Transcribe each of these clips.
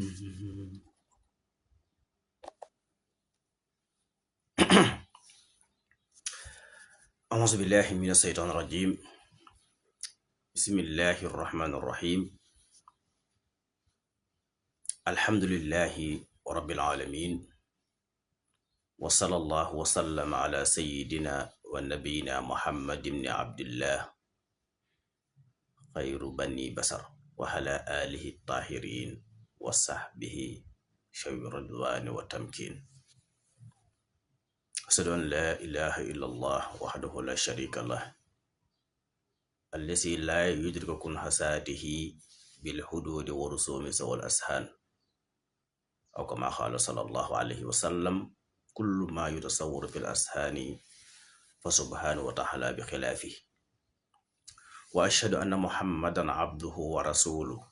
أعوذ بالله من الشيطان الرجيم. بسم الله الرحمن الرحيم. الحمد لله رب العالمين، وصلى الله وسلم على سيدنا ونبينا محمد بن عبد الله خير بني بشر وعلى آله الطاهرين وصحبه شوي الرضوان والتمكين. أشهد أن لا إله إلا الله وحده لا شريك له الذي لا يدرك كنهساته بالحدود ورسوم سوى الأسهان، أو كما قال صلى الله عليه وسلم: كل ما يتصور في الأسهان فسبحانه وتعالى بخلافه. وأشهد أن محمدا عبده ورسوله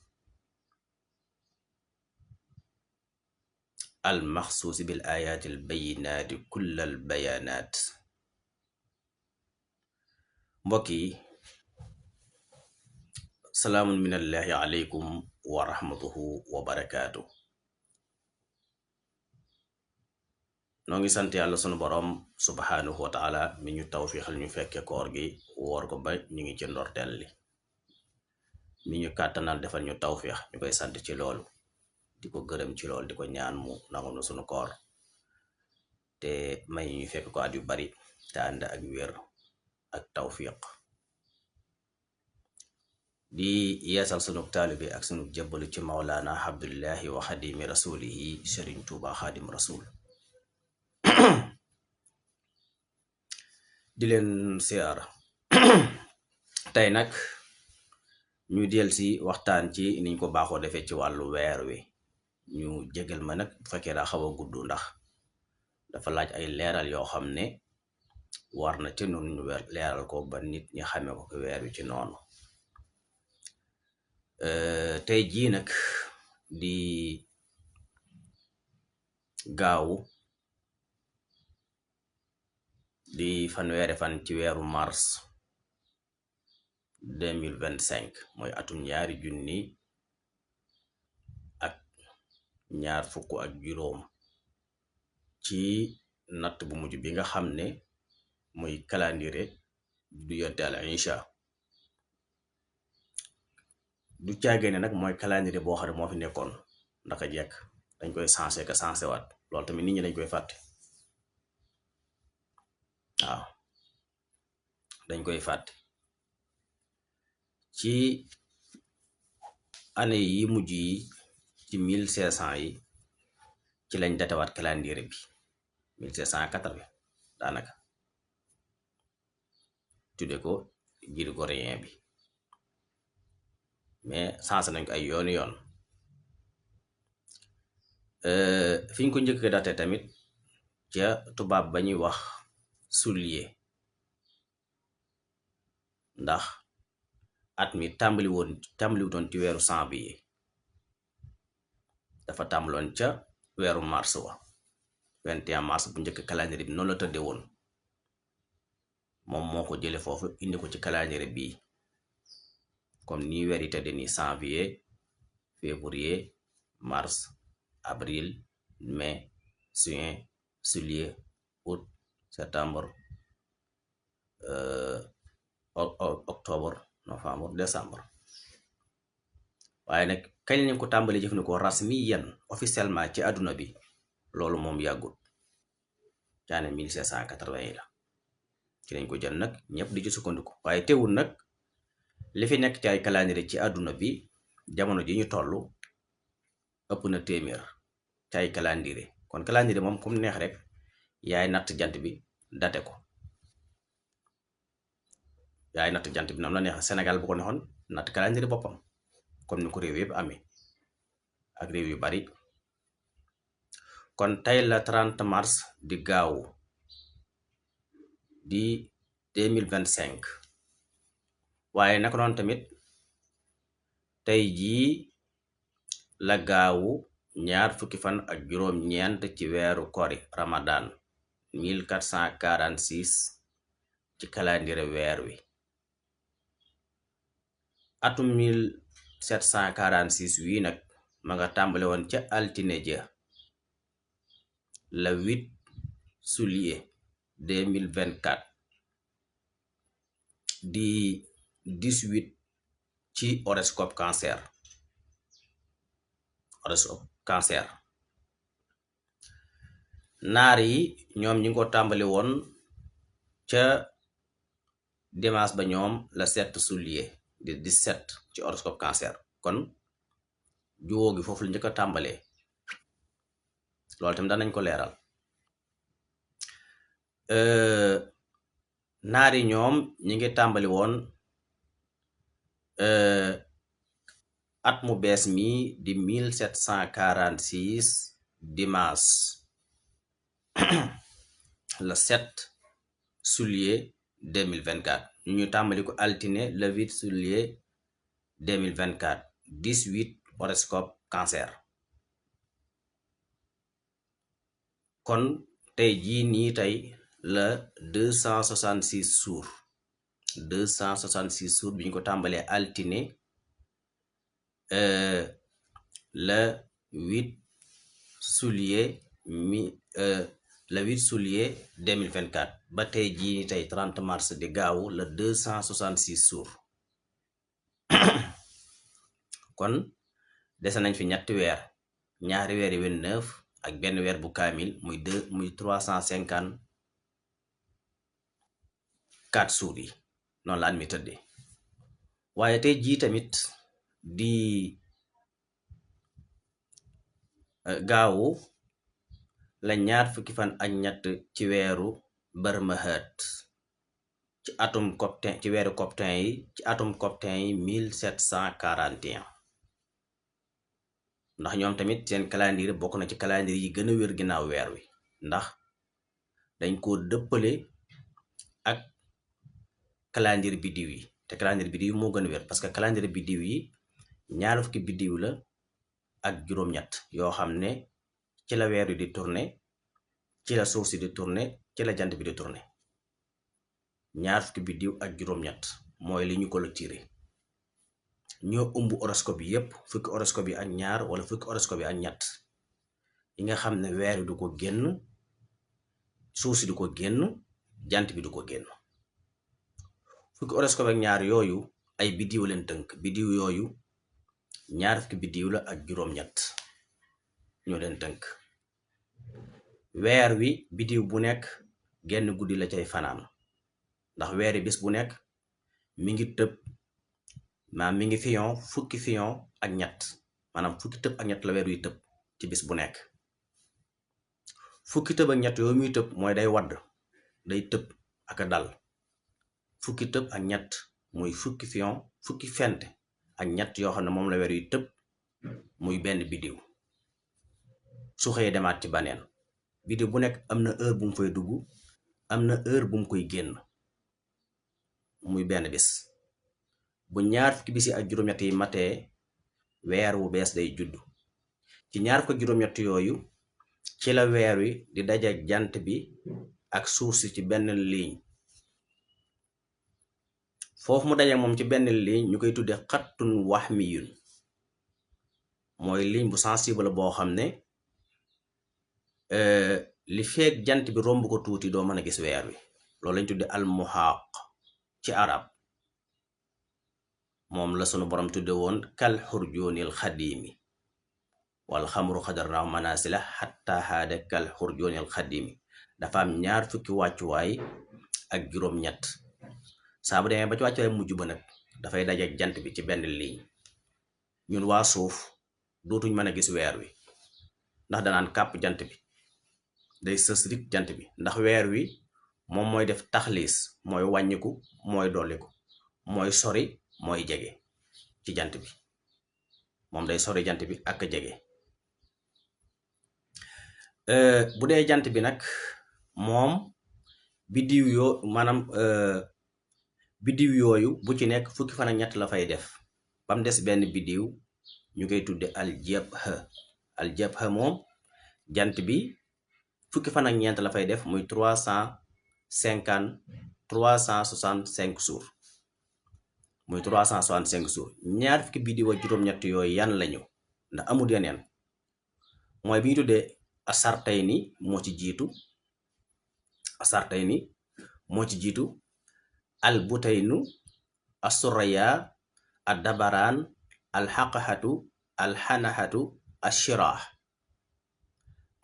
المخصوص بالآيات البينات كل البيانات. mbokki salaamun minallahi aleykum wa rahmatuhu wa barakaatu. noo ngi sant yàlla sunu borom subhanahu wa taala mi ñu tawfiixal ñu fekke koor gi woor ko ba ñu ngi ci ndorteel li, mi ñu kàttanal defal ñu tawfiix ñu koy sant ci loolu, di ko gërëm ci loolu, di ko ñaan mu nangu na sunu koor te may ñu fekk ko at yu bari te ànd ak wér ak tawfiq. di yeesal sunu taalibe ak sunu jëbbalu ci mawlaana abdullahi wa xadimi rasulihi sëriñ tuuba xadim rasul. di leen siyaara tey nag ñu del si waxtaan ci niñ ko baaxoo defee ci wàllu weer wi. ñu jégal ma nag bu fekkee daa xaw a gudd ndax dafa laaj ay leeral yoo xam ne war na ci noonu ñu leeral ko ba nit ñi xamee ko weer wi ci noonu. tey jii nag di gaawu di fanweeri fan ci weeru mars 2025 mooy atum 2025 ci natt bu mujj bi nga xam ne muy calendrier du yonte al insha. du caagee ne nag mooy calendrier boo xam ne moo fi nekkoon ndaka jekk, dañ koy sensé ka sensé waat. loolu tamit nit ñi dañ koy fàtte. waaw dañ koy fàtte. ci année yi mujj yi ci 1500 yi ci lañ datewaat calendrier bi 1580 daanaka tudde ko grégorien bi, mais sensé nañ ko ay yooni yoon. fi ñu ko njëkk date tamit ca tubaab ba ñuy wax soulier, ndax at mi tàmbaliwutoon ci weeru janvier, dafa tàmbaloon ca weeru mars wa 21 mars bu njëkk calendrier bi noonu la tëdde woon. moom moo ko jële foofu indi ko ci calendrier bii comme nii weer yi tëdde ni janvier, février, mars, avril, mai, juin, juillet, août, septembre, octobre, novembre, décembre. waaye nag kañ lañ ko tàmbali jëfandikoo rasmiyan officiellement ci àdduna bi, loolu moom yàggut, caane 1780 yi la ci lañ ko jël nag ñëpp di ci sukkandiku. waaye teewul nag li fi nekk ci ay calendrier ci àdduna bi jamono ji ñu toll ëpp na téeméer ci ay calendrier. kon calendrier moom comme neex rek yaay natt jant bi date ko, yaay natt jant bi nam la neex. Sénégal bu ko neexoon natt calendrier boppam comme ni ko réew yëpp amee ak réew yu bari. kon tey la 30 mars di gaawu di 2025. waaye naka noonu tamit tey jii la gaawu ñaar fukki fan ak juróom-ñeent ci weeru kori ramadan 1446 ci calendrier weer wi. atum 1746 wii nag ma nga tàmbale woon ca altine ja le 8 juillet 2024 di 18 ci horoscope cancer. naar yi ñoom ñi ngi ko tàmbali woon ca dimanche ba ñoom le 7 juillet di 17 ci horoscope cancer. kon juwoo gi foofu la njëkk a tàmbalee loolu tamit danañ ko leeral. naar yi ñoom ñi ngi tàmbali woon at mu bees mi di 1746 dimanche le 7 juillet 2024 ñu tàmbali ko altine le 8 juillet 2024 18 horoscope cancer. kon tey jii nii tey la 266 jours 266 jours bi ñu ko tàmbalee altine le 8 juillet le 8 juillet 2024 ba tey jii nii tey 30 mars di gaawu la 266 jours kon dese nañ fi ñetti weer, ñaari weer yi 29 ak benn weer bu kaamil muy 354 jours yi noonu la at mi tëddee. waaye tey jii tamit di gaawu la ñaar fukki fan ak ñett ci weeru Barmahat ci atum coptin ci weeru coptin yi ci atum coptin yi 1741 ndax ñoom tamit seen calendrier bokk na ci calendrier yi gën a wér ginnaaw weer wi ndax dañ ko dëppale ak calendrier biddiw yi te calendrier biddiw moo gën a wér parce que calendrier biddiw yi ñaar fukki biddiw la ak juróom-ñett yoo xam ne ci la weer wi di tourné ci la suuf si di tourné ci la jant bi di tourné ñaar fukki biddiw ak juróom-ñett mooy li ñu collecté ñoo ëmb horoscope yi yépp fukki horoscope yi ak ñaar wala fukki horoscope yi ak ñett yi nga xam ne weer wi du ko génn suuf si du ko génn jant bi du ko génn. fukki horoscope ak ñaar yooyu ay biddiw leen tënk biddiw yooyu ñaar fukki biddiw la ak juróom-ñett ñoo leen tënk. weer wi biddiw bu nekk genn guddi la cay fanaan ndax weeri bis bu nekk mi ngi tëb mi ngi fiyon fukki fiyon ak ñett maanaam fukki tëb ak ñett la weer wi tëb ci bis bu nekk. fukki tëb ak ñett yooyu muy tëb mooy day wadd day tëb ak a dal. fukki tëb ak ñett muy fukki fiyon fukki fent ak ñett yoo xam ne moom la weer wi tëb muy benn biddiw su xëyee demaat ci baneen biddiw bu nekk am na heure bu mu fay dugg am na heure bu mu koy génn muy benn bis. bu ñaar fukki bis yi ak juróom-ñett yi matee weer wu bees day judd ci ñaar fukki juróom-ñett yooyu ci la weer wi di daje jant bi ak suuf si ci benn ligne foofu mu daje moom ci benn ligne ñu koy tudde xattun wahmiyun mooy ligne bu sensible boo xam ne li feek jant bi romb ko tuuti doo mën a gis weer wi loolu lañ tudde almuhaaq ci arab moom la sunu borom tudde woon kal xurjoonil xadimi wal xamru xadarnaaw manasila xatta haada kal xurjoonil xadimi dafa am ñaar fukki wàccuwaay ak juróom-ñett saa bu demee ba ci wàccuwaay mujj ba nag dafay dajeek jant bi ci benn ligne ñun waa suuf dootuñ mën a gis weer wi ndax danaan kàpp jant bi day sës rik jant bi ndax weer wi moom mooy def taxliis mooy wàññiku mooy dolliku mooy sori mooy jege ci jant bi moom day sori jant bi ak jege. bu dee jant bi nag moom biddiw biddiw yooyu bu ci nekk fukki fan ak ñett la fay def bam des benn biddiw ñu koy tudde aljabha moom jant bi fukki fan ak ñeent la fay def muy 365 jours muy 365 jours ñaar fukki biddiw ak juróom-ñett yooyu yan lañu ndax amul yeneen mooy bi ñu tuddee asartayni moo ci jiitu asartayni moo ci jiitu al butaynu asuraya ad dabaraan al xaqaxatu al xanaxatu ashirah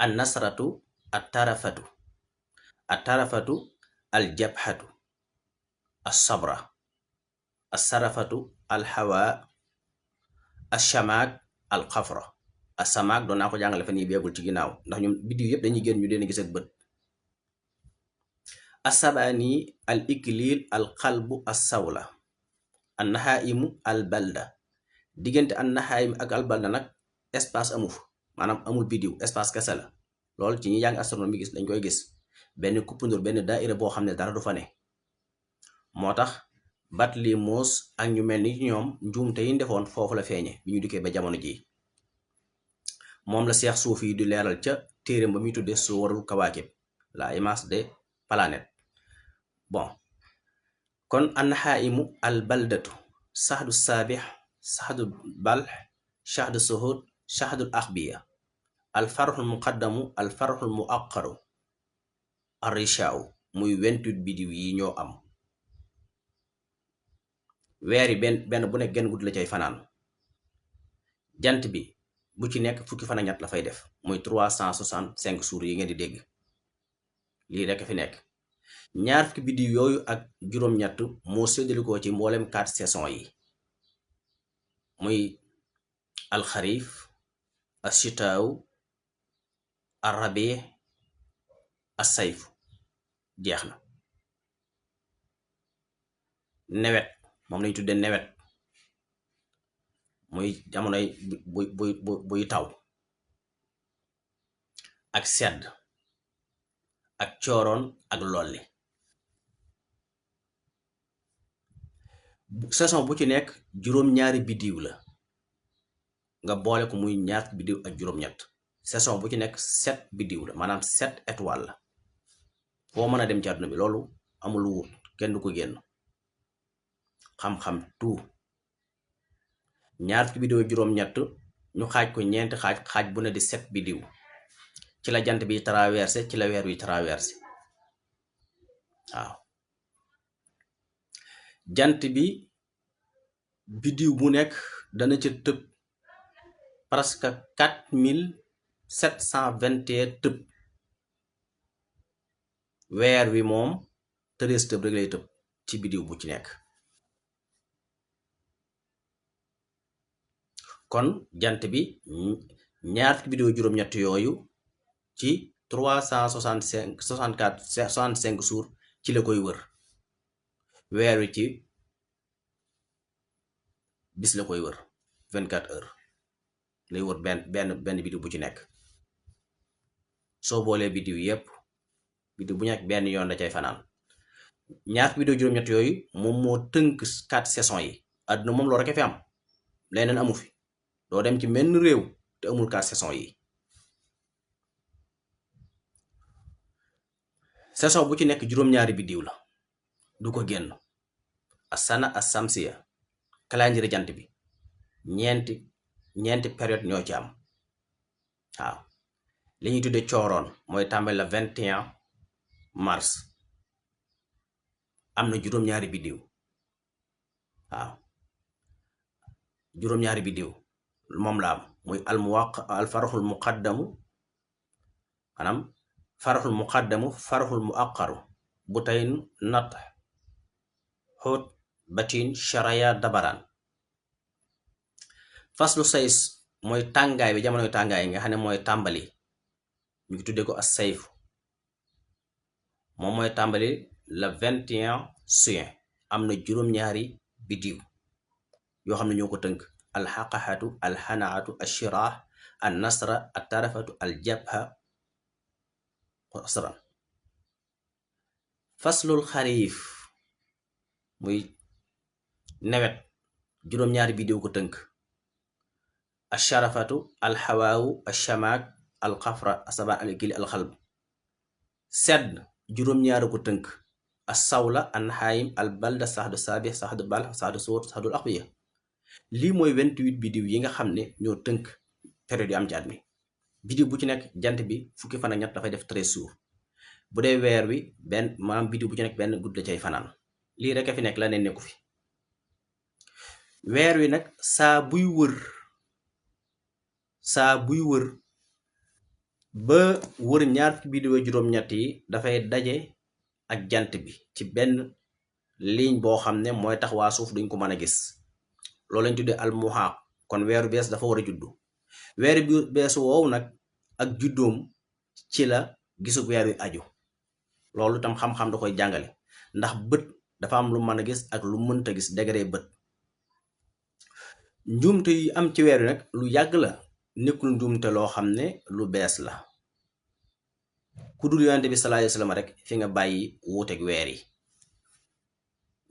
an nasratu at tarafatu al jabhatu as-sabra as-sarafatu al hawa ash-shamaak al xafra as-samaak doon naa ko jàngale fan yii beegul ci ginnaaw ndax ñoom biddiw yëpp dañuy génn ñu deen gis ak bët. as-sabaani al iklil al qalbu as-sawla an nahaimu al balda diggante an nahaim ak al balda nag espace amu fa maanaam amul biddiw espace kese la loolu ci ñi jàng astronomie gis dañ koy gis benn kuppandur benn daaira boo xam ne dara du fa ne moo tax Batlimos ak ñu mel ni ñoom njuumte yi defoon foofu la feeñe bi ñu dikkee ba jamono ji moom la seex suuf yi di leeral ca téeréem ba muy tudde suwarul kawaakib la image des planètes. bon kon anhaimu al baldatu sahdu saabix sahdu balx shahdu suhud shahdul axbiya al farxul muqaddamu al farxul muaqaru arishaaw muy 28 bidiw yi ñoo am. weer yi benn bu nekk genn guddi la cay fanaan jant bi bu ci nekk fukki fan ak ñett la fay def muy 365 jours yi ngeen di dégg lii rekk fi nekk ñaar fukki biddiw yooyu ak juróom-ñett moo séddalikoo ci mboolem 4 saisons yi muy alxarif ashitaaw arabi asayf jeex na. nawet moom lañu tudde nawet muy jamonoy buy taw ak sedd ak cooroon ak lolli saison bu ci nekk juróom-ñaari biddiw la nga boole ko muy ñaar biddiw ak juróom-ñett saison bu ci nekk 7 biddiw la maanaam 7 étoiles la foo mën a dem ci àdduna bi loolu amul wut kenn du ko génn xam-xam tout ñaar fukki biddiw juróom-ñett ñu xaaj ko ñeenti xaaj bu ne di 7 biddiw ci la jant bi traversé ci la weer wi traversé waaw jant bi biddiw bu nekk dana ca tëb presque 4721 tëb weer wi moom 13 tëb rek lay tëb ci biddiw bu ci nekk. kon jant bi ñaar fukki biddiw juróom-ñett yooyu ci 65 jours ci la koy wër weer wi ci bis la koy wër 24 heures lay wër benn biddiw bu ci nekk soo boolee biddiw yépp biddiw bu nekk benn yoon da cay fanaan ñaar fukki biddiw juróom-ñett yooyu moom moo tënk 4 saisons yi àdduna moom loo rekk fi am leneen amu fi doo dem ci menn réew te amul 4 saisons yi saison bu ci nekk juróom-ñaari biddiw la du ko génn asana as-samsiya calendrier jant bi ñeenti période ñoo ci am waaw li ñuy tudde cooroon mooy tàmbali la 21 mars am na juróom-ñaari biddiw waaw juróom-ñaari biddiw moom la am muy al faraxul muqaddamu maanaam faraxul muqaddamu faraxul muaqaru butayn nat xóot batin sharaya dabaraan faslu says mooy tàngaay bi jamonoy tàngaay nga xam ne mooy tàmbali ñu ngi tuddee ko as sayf moom mooy tàmbali le 21 juin am na juróom-ñaari biddiw yoo xam ne ñoo ko tënk alxaqaxatu alxanaatu ashirah an nasra at tarafatu al jabha asran faslul xarif muy nawet juróom-ñaari biddiw ko tënk asharafatu alxawaawu ashamaak alxafra asaba alikili alxalb sedd juróom-ñaari ko tënk assawla anhaim albalda saxdu saabix saxdu balx saxdu suut saxdul axbiya lii mooy 28 biddiw yi nga xam ne ñoo tënk période yu am ci at mi. biddiw bu ci nekk jant bi fukki fan ak ñett dafay def 13 jours bu dee weer wi benn maanaam biddiw bu ci nekk benn guddi la cay fanaan lii rek a fi nekk la ne nekku fi. weer wi nag saa buy wër ba wër ñaar fukki biddiw ak juróom-ñett yi dafay daje ak jant bi ci benn ligne boo xam ne mooy tax waa suuf duñ ko mën a gis loolu lañ tuddee almuhaaq. kon weeru bees dafa war a juddu weeru bi bees woowu nag ak juddoom ci la gisu weer wi aju. loolu tam xam-xam da koy jàngale ndax bët dafa am lu mën a gis ak lu mënta gis degré bët. njuumte yi am ci weer wi nag lu yàgg la nekkul njuumte loo xam ne lu bees la. ku dul yonente bi sallallahu alayhi wasallam rek fi nga bàyyi wuuteeg weer yi.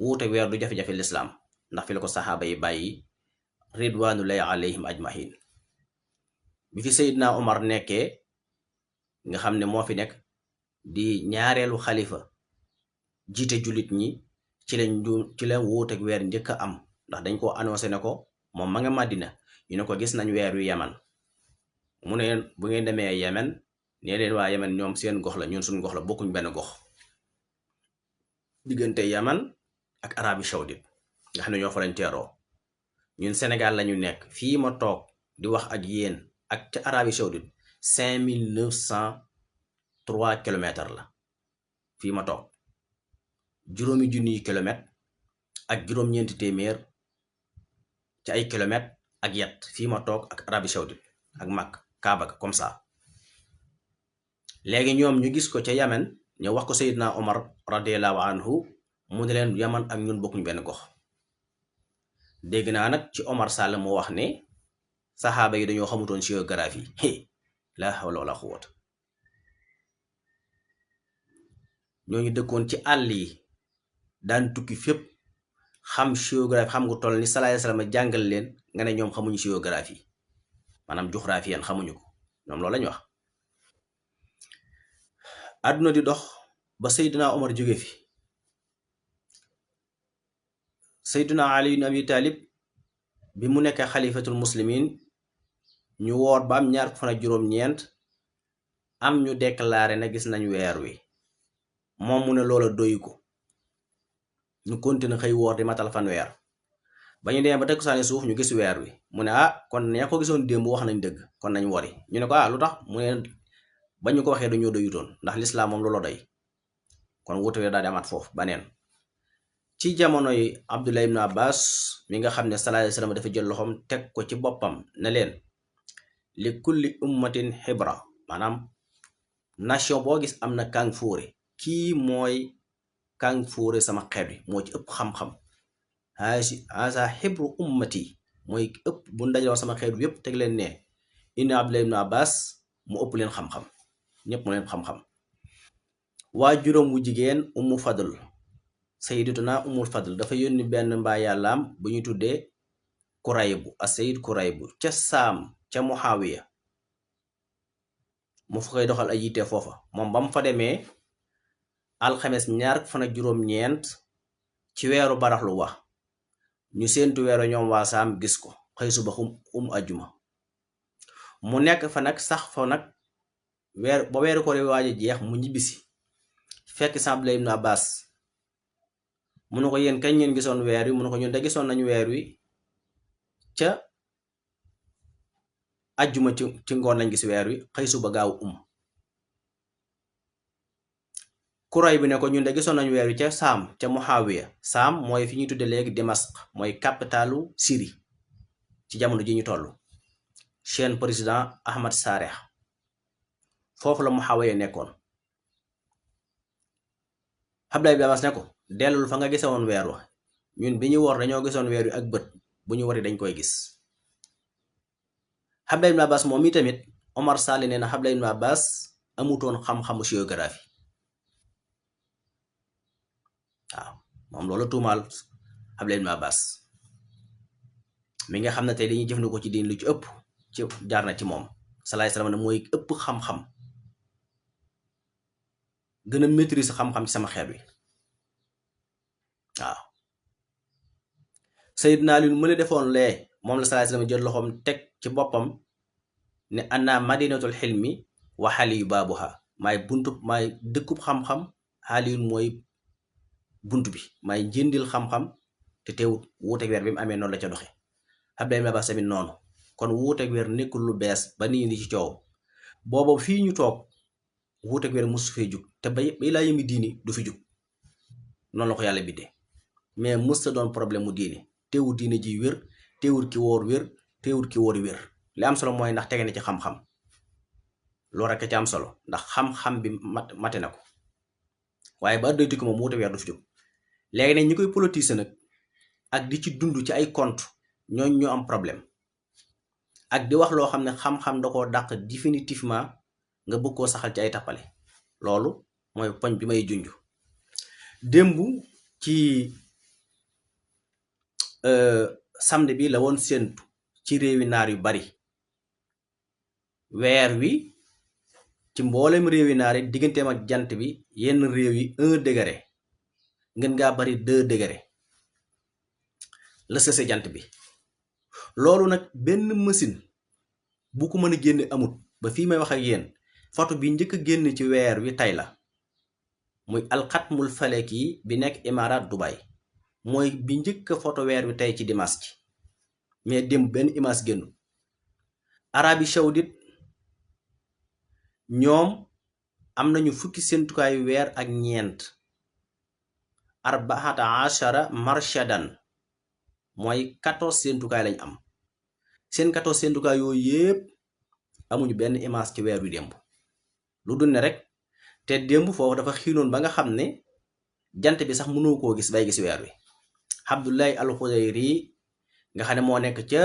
wuuteeg weer du jafe-jafe lislaam ndax fi la ko saxaaba yi bàyyi ridwanullahi alayhim ajmahin. bi fi Seydina Omar nekkee nga xam ne moo fi nekk di ñaareelu xalifa jiite jullit ñi ci la wuuteeg weer njëkk a am ndax dañ ko annoncé ne ko moom ma nga Madina ñu ne ko gis nañ weer wi Yaman mu ne bu ngeen demee Yemen nee leen waa Yemen ñoom seen gox la ñun suñ gox la bokkuñ benn gox. diggante Yaman ak Arabie Saoudite nga xam ne ñoo fa lañ teeroo ñun Sénégal lañu nekk fii ma toog di wax ak yéen ak ca Arabie Saoudite 5903 kilomètres la fii ma toog juróomi junniy kilomètres ak juróom-ñeenti téeméer ci ay kilomètres ak yet fii ma toog ak Arabie Saoudite ak Makka Kaaba ga comme ça. léegi ñoom ñu gis ko ca Yamen ñu wax ko Seydina Omar radiyallahu anhu mu ne leen Yaman ak ñun bokkuñ benn gox. dégg naa nag ci Omar Sall mu wax ne saxaaba yi dañoo xamutoon géographie la hawla wala quwwata. ñooñu dëkkoon ci àll yi daan tukki fépp xam géographie xam nga toll ni sallallahu alayhi wasallam jàngal leen nga ne ñoom xamuñu géographie maanaam géographie yan xamuñu ko ñoom loolu lañu wax. àdduna di dox ba Seydina Omar jóge fi Seydina Ali ibn Abi Talib bi mu nekk xalifatul muslimin ñu woor ba am ñaar fan ak juróom-ñeent am ñu déclaré na gis nañ weer wi moom mu ne loola doyu ko ñu continué xëy woor di matal fan weer ba ñu demee ba teg saani suuf ñu gis weer wi mu ne kon ña ko gisoon démb wax nañ dëgg kon nañ wori ñu ne ko lu tax mu ne ba ñu ko waxee dañoo doyutoon ndax lislaam moom loola doy kon wuute weer daal di amaat foofu baneen ci jamonoy Abdullah ibn Abbas mi nga xam ne sallallahu alayhi wasallam dafa jël loxoom teg ko ci boppam ne leen li kulli ummatin xibra maanaam nation boo gis am na kàng fóore kii mooy kàng fóore sama xeet wi moo ci ëpp xam-xam haasa xibru ummati mooy ëpp bu ndajaloo sama xeet wi yépp teg leen ne inna Abdullah ibn Abbas mu ëpp leen xam-xam ñépp mu leen xam-xam. waa juróom wu jigéen Ummu Fadl sayyidatuna Ummul Fadl dafa yónni benn mbaa yàllaam bu ñu tuddee Kuraybu as-Sayyid Kuraybu ca Saam ca Muawiya mu fa koy doxal ay yitte foofa moom ba mu fa demee alxames ñaar fan ak juróom-ñeent ci weeru baraxlu wax ñu séentu weeru ñoom waa Saam gis ko xëy suba ajjuma mu nekk fa nag sax fa nag ba weeru ko waaj a jeex mu ñibbisi fekk Abdullah ibn Abbas mu ne ko yéen kañ ngeen gisoon weer wi mu ne ko ñun de gisoon nañu weer wi ca ajjuma ci ngoon lañ gis weer wi xëy suba gaaw kuray bi ne ko ñun de gisoon nañu weer wi ca Saam ca Muawiya Saam mooy fi ñuy tudde léegi Damas mooy capitalu Syrie ci jamono ji ñu toll seen président Ahmad Saleh foofu la Muawiya nekkoon. Abdullah ibn Abbas ne ko dellul fa nga gisoon weer wa ñun bi ñu woor dañoo gisoon weer wi ak bët bu ñu wari dañ koy gis. Abdullah ibn Abbas moom mi tamit Omar Sall nee na Abdullah ibn Abbas amutoon xam-xamu géographie waaw moom loolu tuumaal Abdullah ibn Abbas mi nga xam ne tey li ñuy jëfandikoo ci diin lu ci ëpp ci jaar na ci moom salaay salaam ne mooy ëpp xam-xam gën a maîtriser xam-xam ci sama xeet wi waaw. Sayyidina Ali mu la defoon lee moom la salaay salaam jël loxoom teg ci boppam ne anna madinatul xilmi wa xaliyu baabuha maay buntu maay dëkkub xam-xam xaaliyun mooy bunt bi maay njëndil xam-xam te teewut wuuteeg weer bi mu amee noonu la ca doxe Abdullah ibn Abbas tamit noonu kon wuuteeg weer nekkul lu bees ba nii ni ci coow booba fii ñu toog wuuteeg weer musu fee jug te bay laa yëmi diini du fi jug noonu la ko yàlla biddee mais mës ta doon problème mu diini teewul diine ji wér teewul ki wóor wér teewul ki wóori wér li am solo mooy ndax tege na ci xam-xam loolu rekk ci am solo ndax xam-xam bi mate na ko waaye ba doy tukki moom wuute weer du fi jóg léegi nag ñi koy politiser nag ak di ci dund ci ay compte ñooñ ñoo am problème ak di wax loo xam ne xam-xam da koo dàq définitivement nga bëgg koo saxal ci ay tappale loolu mooy poñ bi may junj démb ci samedi bi la woon séentu ci réewi naar yu bari weer wi ci mboolem réewi naar yi digganteem ak jant bi yenn réew yi 1 degré ngeen ngaa bari 2 degré la sëse jant bi loolu nag benn machine bu ko mën a génne amut ba fii may wax ak yéen photo bi njëkk a génn ci weer wi tey la muy alxatmul falaki bi nekk Imaaraat Dubai mooy bi njëkk a photo weer wi tey ci dimanche ci mais démb benn image génn Arabie Saoudite ñoom am nañu fukki séentukaayu weer ak ñeent arbaata ashara marshadan mooy 14 séentukaay lañ am seen 14 séentukaay yooyu yépp amuñu benn image ci weer wi démb lu dul ne rek te démb foofu dafa xiinoon ba nga xam ne jant bi sax mënoo koo gis bay gis weer wi Abdullahi al-Xudayri nga xam ne moo nekk ca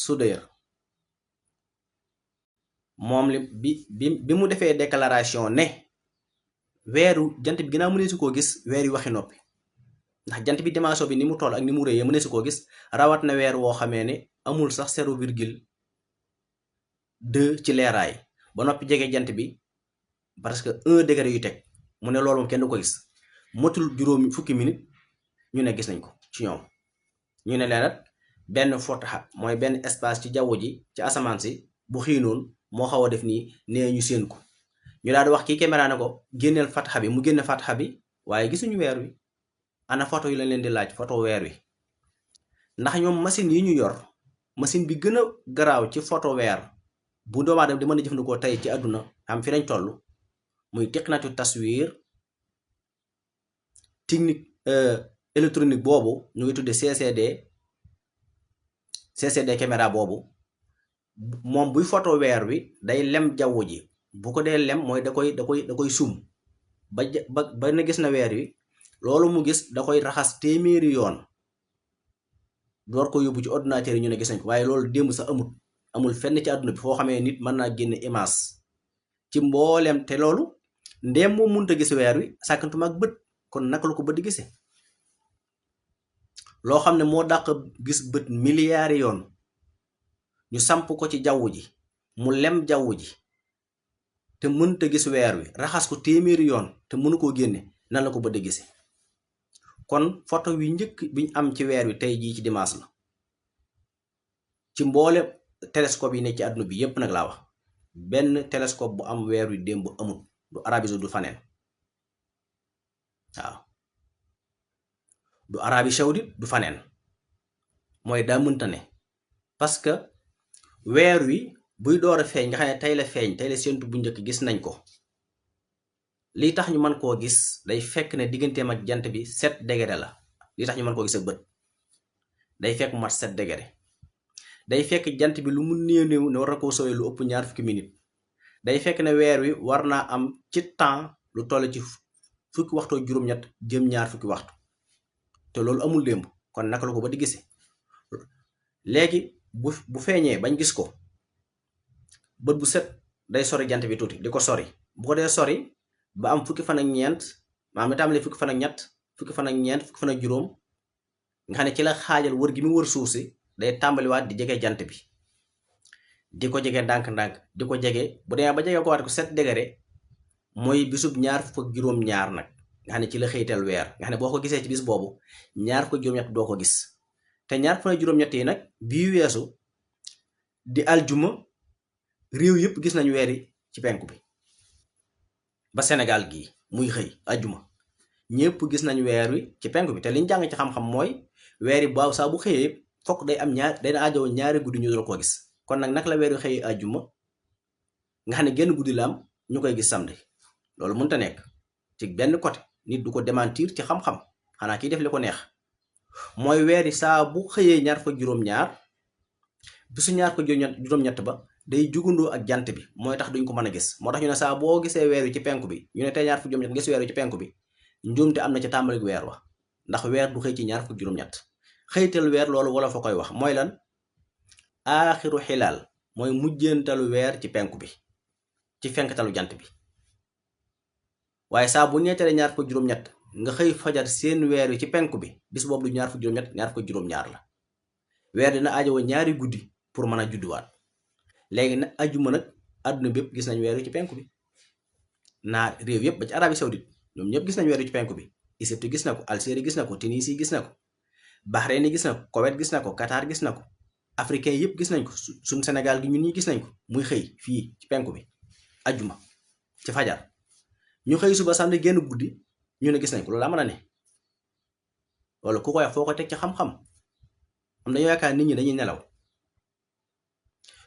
Sudayr moom li bi mu defee déclaration ne weeru jant bi ginnaaw mënee si koo gis weer yu waxi noppi ndax jant bi dimension bi ni mu toll ak ni mu rëyee mënee si koo gis rawat na weer woo xamee ne amul sax 0,2 ci leeraay ba noppi jege jant bi parce que 1 degré yu teg mu ne loolu moom kenn du ko gis motul juróomi fukki minute ñu ne gis nañ ko ci ñoom ñu ne leen benn fotaxa mooy benn espace ci jaww ji ci asamaan si bu xiinoon moo xaw a def nii nee ñu seen ko ñu daal di wax kii caméra ne ko génneel fataxa bi mu génne fataxa bi waaye gisuñu weer wi ana photo yi lañ leen di laaj photo weer wi ndax ñoom machine yi ñu yor machine bi gën a garaaw ci photo weer bu doomu aadama di mën a jëfandikoo tey ci àdduna am fi lañ toll muy tiqnatu taswir technique électronique boobu ñu ngi tudde CCD caméra boobu moom buy photo weer wi day lem jaww ji bu ko dee lem mooy da koy sum ba na gis na weer wi loolu mu gis da koy raxas téeméeri yoon door ko yóbbu ci ordinateur yi ñu ne gis nañ ko waaye loolu démb sax amul fenn ci àdduna bi foo xamee nit mën naa génne image ci mbooleem te loolu ndéem moom mënta gis weer wi sàkkantuma ak bët kon naka la ko bët di gisee loo xam ne moo dàq gis bët milliards yoon ñu samp ko ci jaww ji mu lem jaww ji te mënta gis weer wi raxas ko téeméeri yoon te mënu koo génne nan la ko bët di gisee kon photo wi njëkk biñ am ci weer wi tey jii ci dimanche la ci mboole télescope yi ne ci àdduna bi yépp nag laa wax benn télescope bu am weer wi démb amul du Arabie Saoudite du faneen waaw du Arabie Saoudite du faneen mooy daa mënta ne parce que weer wi buy door a feeñ nga xam ne tey la feeñ tey la séentu bu njëkk gis nañ ko lii tax ñu mën koo gis day fekk ne digganteem ak jant bi 7 degré la lii tax ñu mën koo gis ak bët day fekk mu mat 7 degré day fekk jant bi lu mu néew ne war na koo sowee lu ëpp 20 minutes day fekk ne weer wi war naa am ci temps lu toll ci fukki waxtoo juróom-ñett jëm 20 waxtu te loolu amul démb kon naka la ko ba di gisee léegi bu feeñee bañ gis ko bët bu set day sori jant bi tuuti di ko sori bu ko dee sori ba am fukki fan ak ñeent maanaam mi tàmbalee fukki fan ak ñett fukki fan ak ñeent fukki fan ak juróom nga xam ne ci la xaajal wër gi mu wër suuf si day tàmbaliwaat di jege jant bi di ko jege ndànk-ndànk di ko jege bu demee ba jege ko waat ko 7 degré mooy bisub 22 nag nga xam ne ci la xëytal weer nga xam ne boo ko gisee ci bis boobu 27 doo ko gis te 27 yi nag bii weesu di aljuma réew yëpp gis nañu weer yi ci penku bi ba Sénégal gii muy xëy ajjuma ñëpp gis nañu weer wi ci penku bi te liñ jàng ci xam-xam mooy weer yi baaw saa bu xëyee fokk day am ñaar dana ajowoo ñaari guddi ñu dul ko gis kon nag naka la weer wi xëyee ajjuma nga xam ne genn guddi la am ñu koy gis samedi loolu mënta nekk ci benn côté nit du ko démentir ci xam-xam xanaa kiy def li ko neex mooy weer yi saa bu xëyee ñaar fa juróom-ñaar bisu ñaar fa juróom-ñett ba day jugandoo ak jant bi mooy tax duñ ko mën a gis moo tax ñu ne saa boo gisee weer wi ci penku bi ñu ne tey ñaar fa juróom-ñett gis weer wi ci penku bi njuumte am na ca tàmbalik weer wa ndax weer du xëy ci ñaar fukk juróom-ñett xëytal weer loolu wala fa koy wax mooy lan aaxiru xilaal mooy mujjéentalu weer ci penku bi ci fenktalu jant bi waaye saa bu ñeetale ñaar fukk juróom-ñett nga xëy fajar seen weer wi ci penku bi bis boobu du ñaar fukk juróom-ñett ñaar fukk juróom-ñaar la weer dina aajowoo ñaari guddi pour mën a judduwaat léegi nag ajjuma nag àdduna bépp gis nañ weer wi ci penku bi naar réew yëpp ba ci Arabie Saoudite ñoom ñëpp gis nañ weer wi ci penku bi Égypte gis na ko Algérie gis na ko Tunisie gis na ko Bahreïn gis na ko Koweït gis na ko Qatar gis na ko africain yëpp gis nañ ko suñ Sénégal gi ñun ñi gis nañ ko muy xëy fii ci penku bi ajjuma ci fajar ñu xëy suba samedi génn guddi ñu ne gis nañ ko loolu am na ne loolu ku koy wax foo ko teg ci xam-xam am dañoo yaakaar nit ñi dañuy nelaw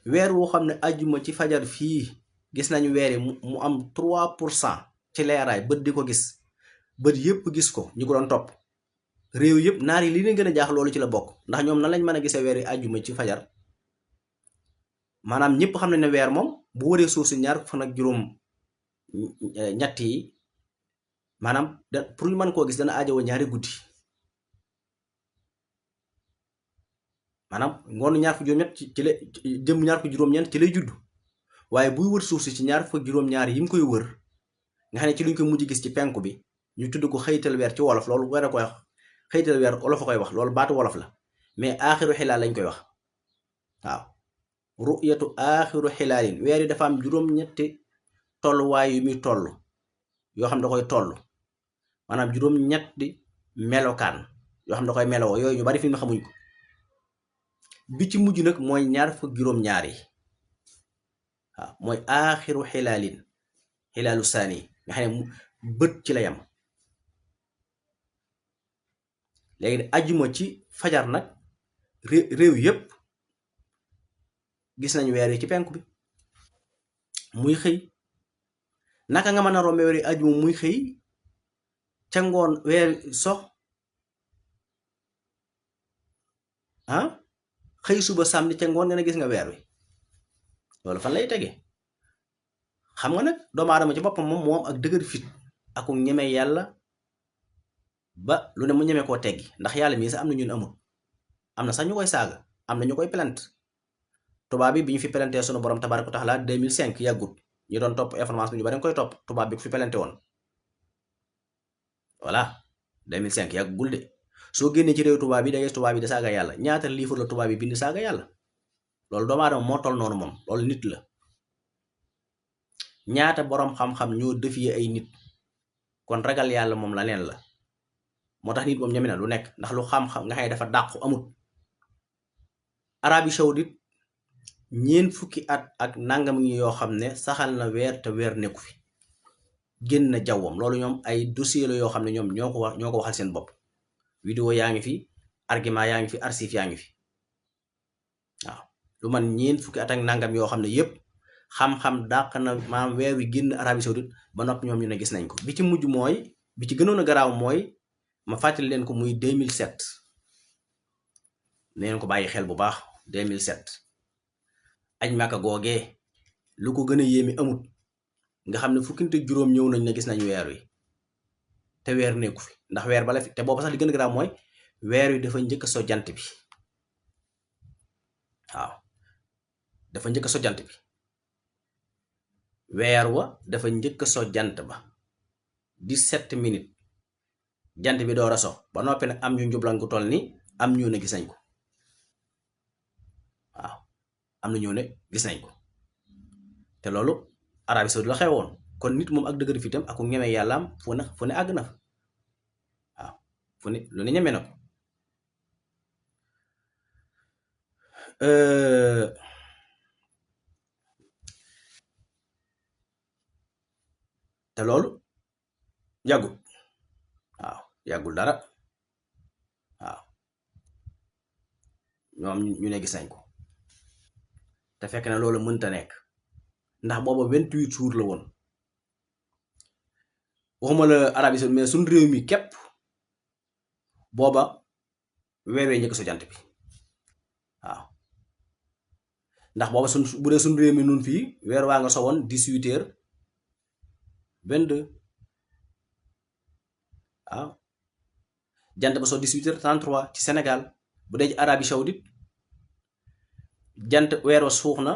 weer woo xam ne ajjuma ci fajar fii gis nañu weer yi mu am 3% ci leeraay bët di ko gis bët yëpp gis ko ñu ko doon topp réew yëpp naar yi li leen gën a jaax loolu ci la bokk ndax ñoom nan lañ mën a gisee weer yi ajjuma ci fajar maanaam ñëpp xam nañ ne weer moom bu waree suuf si ñaar fan ak juróom ñett yi maanaam pour ñu mën koo gis dana aajowoo ñaari guddi maanaam ngoonu ñaar fukk juróom-ñett ci la jëm ñaar fukk juróom-ñeent ci lay judd waaye buy wër suuf si ci ñaar fukk juróom-ñaar yi mu koy wër nga xam ne ci luñ ko mujj gis ci penku bi ñu tudd ko xëytal weer ci wolof loolu weer a koy wax xëytal weer wolof a koy wax loolu baatu wolof la mais aaxiru xilaal lañ koy wax waaw ru'yatu aaxiru xilaalin weer yi dafa am juróom-ñetti tolluwaay yu muy toll yoo xam ne da koy toll maanaam juróom-ñetti melokaan yoo xam ne da koy melowoo yooyu ñu bari fi mu xamuñ ko bi ci mujj nag mooy ñaar fukk juróom-ñaar yi waaw mooy aaxiru xilaalin xilaalu saani nga xam ne bët ci la yam léegi ajjuma ci fajar nag réew yépp gis nañu weer yi ci penku bi muy xëy naka nga mën a rombe weer yi ajjuma muy xëy ca ngoon weer sox xëy suba samedi ca ngoon nga gis nga weer wi loolu fan lay tege xam nga nag doomu aadama ci boppam moom ak dëgër fit aku ñeme yàlla ba lu ne mu ñeme koo teggi ndax yàlla mii sax am na ñun amul am na sax ñu koy saaga am na ñu koy plainte tubaab bi ñu fi plainte sunu borom tabaaraka wa taala 2005 yàggut ñu doon topp information bi ñu bari nga koy topp tubaab bi ku fi plainte woon voilà 2005 yàggul de soo génnee ci réew tubaab bi da ngay tubaab bi da saaga yàlla ñaata livre la tubaab bi bind saaga yàlla loolu doomu aadama moo toll noonu moom loolu nit la ñaata boroom xam-xam ñoo défier ay nit kon ragal yàlla moom la neen la moo tax nit moom ñeme na lu nekk ndax lu xam-xam nga xam ne dafa dàqu amut Arabie Saoudite ñeent fukki at ak nangam ñi yoo xam ne saxal na weer te weer nekku fi génn na jawwam loolu ñoom ay dossier la yoo xam ne ñoom ñoo ko waxal seen bopp vidéo yaa ngi fi argument yaa ngi fi archive yaa ngi fi waaw lu man ñeent fukki at ak nangam yoo xam ne yépp xam-xam dàq na maam weer wi génn Arabie Saoudite ba noppi ñoom ñu ne gis nañ ko bi ci mujj mooy bi ci gënoon a garaaw mooy ma fàttali leen ko muy 2007 neen ko bàyyi xel bu baax 2007 aj Màkka googee lu ko gën a yéeme amut nga xam ne fukkinte juróom ñëw nañ ne gis nañ weer wi te weer nekku fi ndax weer bala fi te booba sax li gën a garaaw mooy weer wi dafa njëkk so jant bi waaw dafa njëkk so jant bi weer wa dafa njëkk so jant ba 17 minutes jant bi door a so ba noppi nag am ñu njublan gu toll ni am ñu ne gis nañ ko waaw am na ñu ne gis nañ ko te loolu Arabie Saoudite la xewoon kon nit moom ak dëgër fitam ak ñeme yàllaam fu ne àgg na fa waaw fu ne lu ne ñeme na ko te loolu yàggul waaw yàggul dara waaw ñoom ñu ne gis nañ ko te fekk na loolu mënta nekk ndax booba 28 jours la woon waxuma la Arabie Saoudite mais suñ réew mi képp booba weer wee njëkk so jant bi waaw ndax booba bu dee suñ réew mi nun fii weer waa nga sowoon 18h22 waaw jant ba so 18h33 ci Sénégal bu dee ci Arabie Saoudite jant weer wa suux na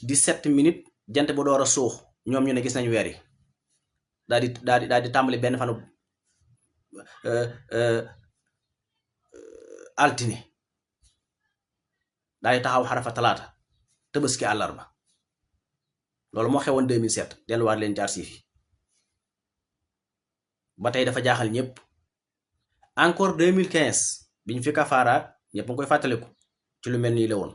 17 minutes jant bu door a suux ñoom ñu ne gis nañ weer yi daal di tàmbali benn fanu altine daal di taxaw xarafa talaata tëbaski àllarba loolu moo xewoon 2007 delluwaat leen ci archives yi ba tey dafa jaaxal ñëpp encore 2015 biñ fi kafaara ñëpp nga koy fàttaliku ci lu mel nii la woon